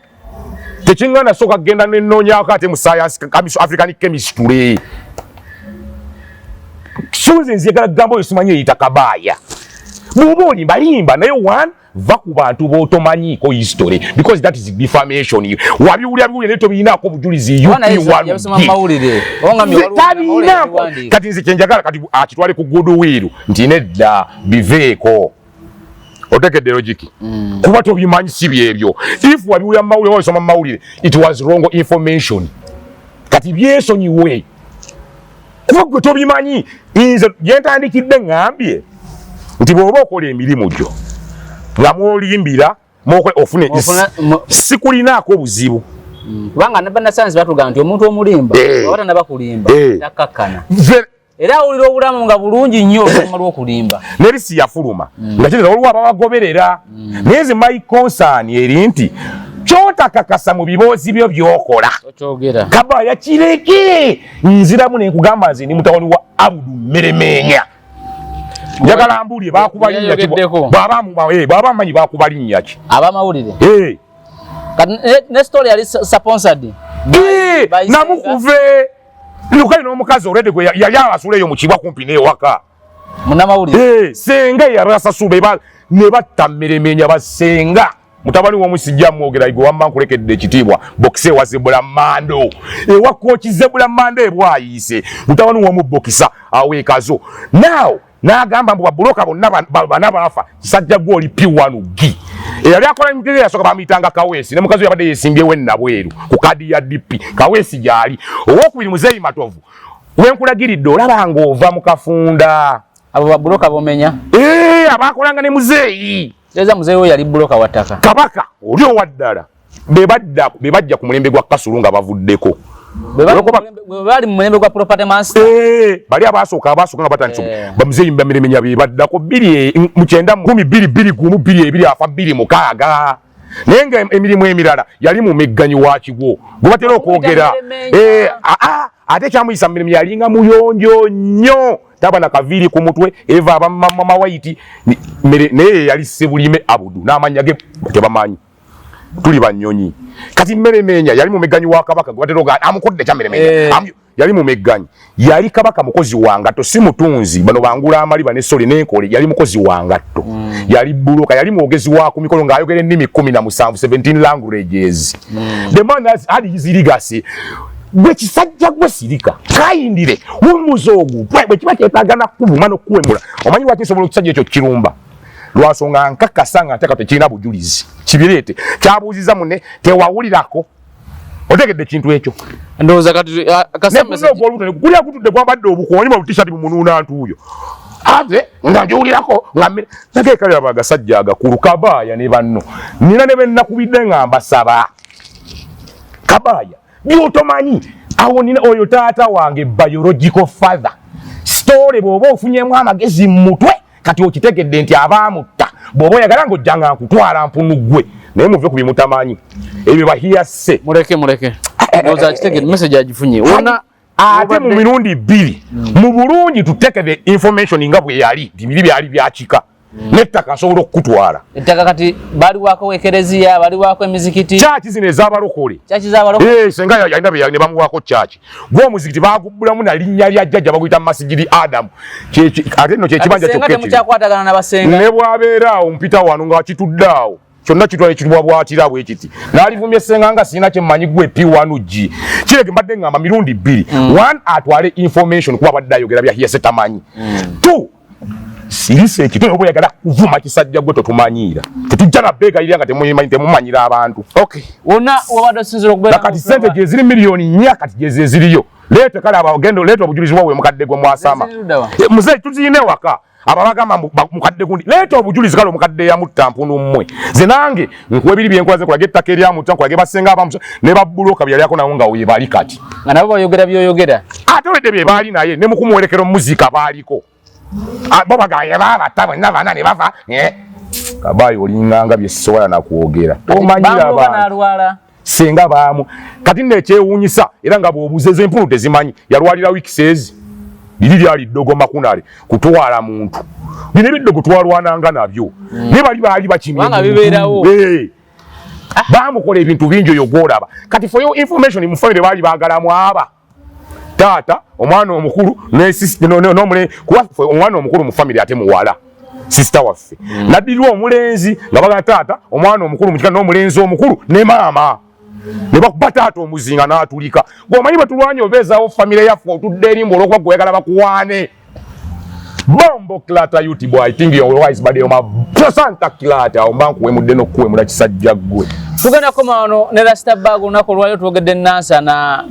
tekiŋŋana sooka kugenda nenoonyako ate mu science African chemistry. So nze nziyagala kugamba oyo simanyi eyita Kabaaya, bw'oba olimba limba, naye one va ku bantu b'otomanyiiko history because that is defamation. Wabiwulira biwulira naye tobirinaako obujulizi. Oba naye yabisoma mu mawulire. Oba nga waliwo Tabirinaako. yabiwandiika. Kati nze kyenjagala kati akitwale ku goodwill nti nedda biveeko, otegedde logic? Kuba tobimanyi si byebyo. If wabiwulira mu mawulire, wabisoma mu mawulire, it was wrong information. Kati byesonyiwe kuba gwe tobimanyi. Nze gyentandikidde ŋŋambye nti bw'oba okola emirimu gyo nga mwolimbira ofune sikulinaako obuzibu. Kubanga bannasayansi batugamba nti omuntu omulimba oba tanaba kulimba takkakkana, era awulira obulamu nga bulungi nnyo oluvannyuma lw'okulimba. Nerisi yafuluma nga kitegeeza waliwo ababagoberera, naye nze my concern eri nti kyotakakasa mu biboozi byo byokola okyogera. Kabaaya kireke. Nziramu nenkugamba nze ndi mutabani wa Abudu Meremenya, njagala mbuulire bakuba linnya ki? Yayogeddeko. Bw'aba amanyi bakuba linnya ki? Abamawulire. Kati ne story yali sponsored by Senga. Namukuve lukali n'omukazi olwedde gwe yali abasula eyo mu kibwa kumpi n'ewaka. Munnamawulire. Senga yabasasula ne batta Meremenya basenga mutabani w'omusijja mwogera gwe wamma nkulekedde ekitiibwa bokisa ewa Zebula Mando, ewa kooki Zebula Mando ebwayiise mutabani w'omubokisa aweekazo now n'agamba mbu babuloka bonna bana baafa. Kisajja gwe oli P1 g eyali akola emiteere yasooka bamuyitanga Kaweesi ne mukazi we yabadde yeesimbyewo ennabweru ku kadi ya DP. Kaweesi gy'ali. Owokubiri Muzeeyi Matovu wenkulagiridde olaba ng'ova mu kafunda. Abo babuloka bomenya. Abakolanga ne muzeeyi. Teeza muzeeyi we yali buloka wa ttaka. Kabaka oli owaddala be bajja ku mulembe gwa Kasulu nga bavuddeko. Bwe bali mu mulembe gwa property master. Bali abasooka nga batandise bamuzeeyi Bamiremenya be baddako bbiri mu kyenda kumi bbiri bbiri gumu bbiri ebiri afa bbiri mukaaga, naye nga emirimu emirala yali mu migganyi wa kigwo gwe batera okwogera. Ate kyamuyisa mu mirimu yalinga muyonjo nnyo, taba na kaviiri ku mutwe eva abamama white naye yali Sebulime Abudu n'amannya ge tebamanyi, tuli banyonyi. Kati Meremenya yali mumegganyi wa kabaka gwe batera oga amukodde kya Meremenya. Yali mumegganyi, yali kabaka mukozi wa ngatto, si mutunzi. Bano bangula amaliba ne soli n'enkole, yali mukozi wa ngatto. Yali buloka, yali mwogezi wa ku mikolo ng'ayogera ennimi 17, 17 languages. The man has had his legacy. Gwe kisajja gwe sirika kayindire wummuza ogwo bwe kiba kyetaaga nakuvuma n'okuwemula. Omanyi lwaki nsobola ekisajja ekyo kirumba? Lwansonga nkakasa nga nteka tekirina bujulizi kibireete kyabuuziza munne tewawulirako, otegedde ekintu ekyo? Ndowooza kati kulya kutudde gwambadde obukooni mu t-shirt bumunuuna ntuuyo ate nga njiwulirako nga nageekalira agasajja agakulu Kabaaya ne banno nina ne bennakubidde nga mbasaba Kabaaya byotomanyi awo nina oyo taata wange biological father story. Bw'oba ofunyemu amagezi mu mutwe kati okitegedde nti abaamutta bw'oba oyagala ng'ojja nga nkutwala mpunu gwe. Naye muve ku bimutamanyi ebyo bahiyase. Muleke, muleke, ndowooza akitegere, message agifunye wona. Ate mu mirundi 2 mu bulungi to take the information nga bwe yali, nti biri byali byakika, n'ettaka nsobola okukutwala. Ettaka kati baliwako ekereziya, baliwako emizikiti. Kyaki zino ez'abalokole. Kyaki z'abalokole. Eh, senga yalina be ne bamuwaako kyaki. Gwe omuzikiti bagubbulamu na linnya lya jjajja, baguyita Masigiri Adamu. Ate nno kyekibanja Senga kyokka ekiri. Temukyakwatagana n'abasenga? Ne bw'abeera awo mpita wano nga kitudde awo, kyonna kitwala ekitubwa bwatira bwe kiti, n'alivumya essenga nga sirina kye mmanyi. Gwe P1G kireke, mbadde ngamba mirundi 2. One, atwale information kuba abadde ayogera bya hearsay, tamanyi. Two, sirisa ekito oba oyagala kuvuma kisajja gwe, totumanyiira, tetujja na beegayirira nga temumanyira abantu. Okay, wonna wabadde osinzira okubeera. Na kati sente gye ziri miliyoni 4, kati gye ziriyo. Leeta kale abagenda, leeta obujulizi bwawe, mukadde gwe mwasama. Ziri ludda wa? Eh, muzeeyi, tuziyina ewaka. Abo abagamba mbu mukadde gundi, leeta obujulizi. Kale omukadde yamutta mpunu mmwe, ze nange nkuwa ebiri byenkolaze, nkulage ettaka eryamutta, nkulage basenga abamusa ne babuloka byalyako nabo nga webali kati. Nga nabo bayogera byoyogera. Ate olwedde bye baali naye ne mukumuwerekera omuzika baaliko. Ah, bo bagaye babatta bonna bana ne bava, eh. Kabaayi olinganga byesobola nakwogera, tomanyira Bamuloga abantu. N'alwala. Senga baamu kati nno ekyewuunyisa era nga bw'obuuza ezo empunu tezimanyi, yalwalira weeks ezi liri lyali ddogo makunale kutwala muntu. Bino ebiddogo twalwananga nabyo, naye bali baali bakimye. Kubanga bibeerawo. Eh. Baamukola ebintu bingi oyo gwolaba. Kati for your information, mu family baali baagalamu aba taata, omwana omukulu n'omule, kuba omwana omukulu mu family ate muwala, sister waffe, naddirirwa omulenzi, nga bagala taata, omwana omukulu mukika n'omulenzi omukulu ne maama, ne bakuba taata omuzinga n'atulika. Gweomanyi bwe tulwanye obeezaawo famire yaffe, otudde erimba olwokuba gwe oyagala bakuwaane. Bombo clata YouTube, I think you're wise, but you're my Santa Clata. Omba nkuwemudde n'okukuwemula kisajja ggwe. Tugenda koma wano ne Rasta Bag. Olunaku olwaliro twogedde Nansana.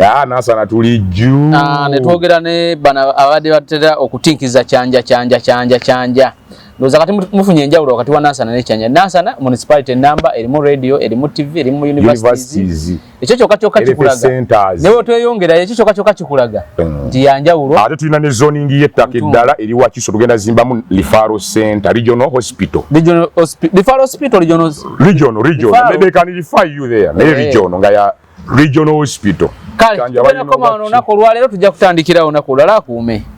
Ah, Nansana tuli juu. Ah, ne twogera ne bano abadde batera okutinkiza Kyanja, Kyanja, Kyanja, Kyanja. Ndowooza kati mufunye enjawulo wakati wa Nansana ne Kyanja. Nansana municipality namba erimu radio, erimu TV, erimu universities. Universities. Ekyo kyokka kyokka LFS kikulaga centers. Ne bwetweyongerayo, ekyo kyokka kyokka kikulaga nti yanjawulo. Ate tulina ne zoning y'ettaka eddala eri Wakiso, tugenda zimbamu referral center, regional hospital. Regional referral hospital, regional. Regional, regional. Referral. They can refer you there. Naye regional nga ya regional hospital. Kale Kyanja tugenda balina koma wano obwaki. olunaku olwaleero, tujja kutandikirawo olunaku olulala. Akuume.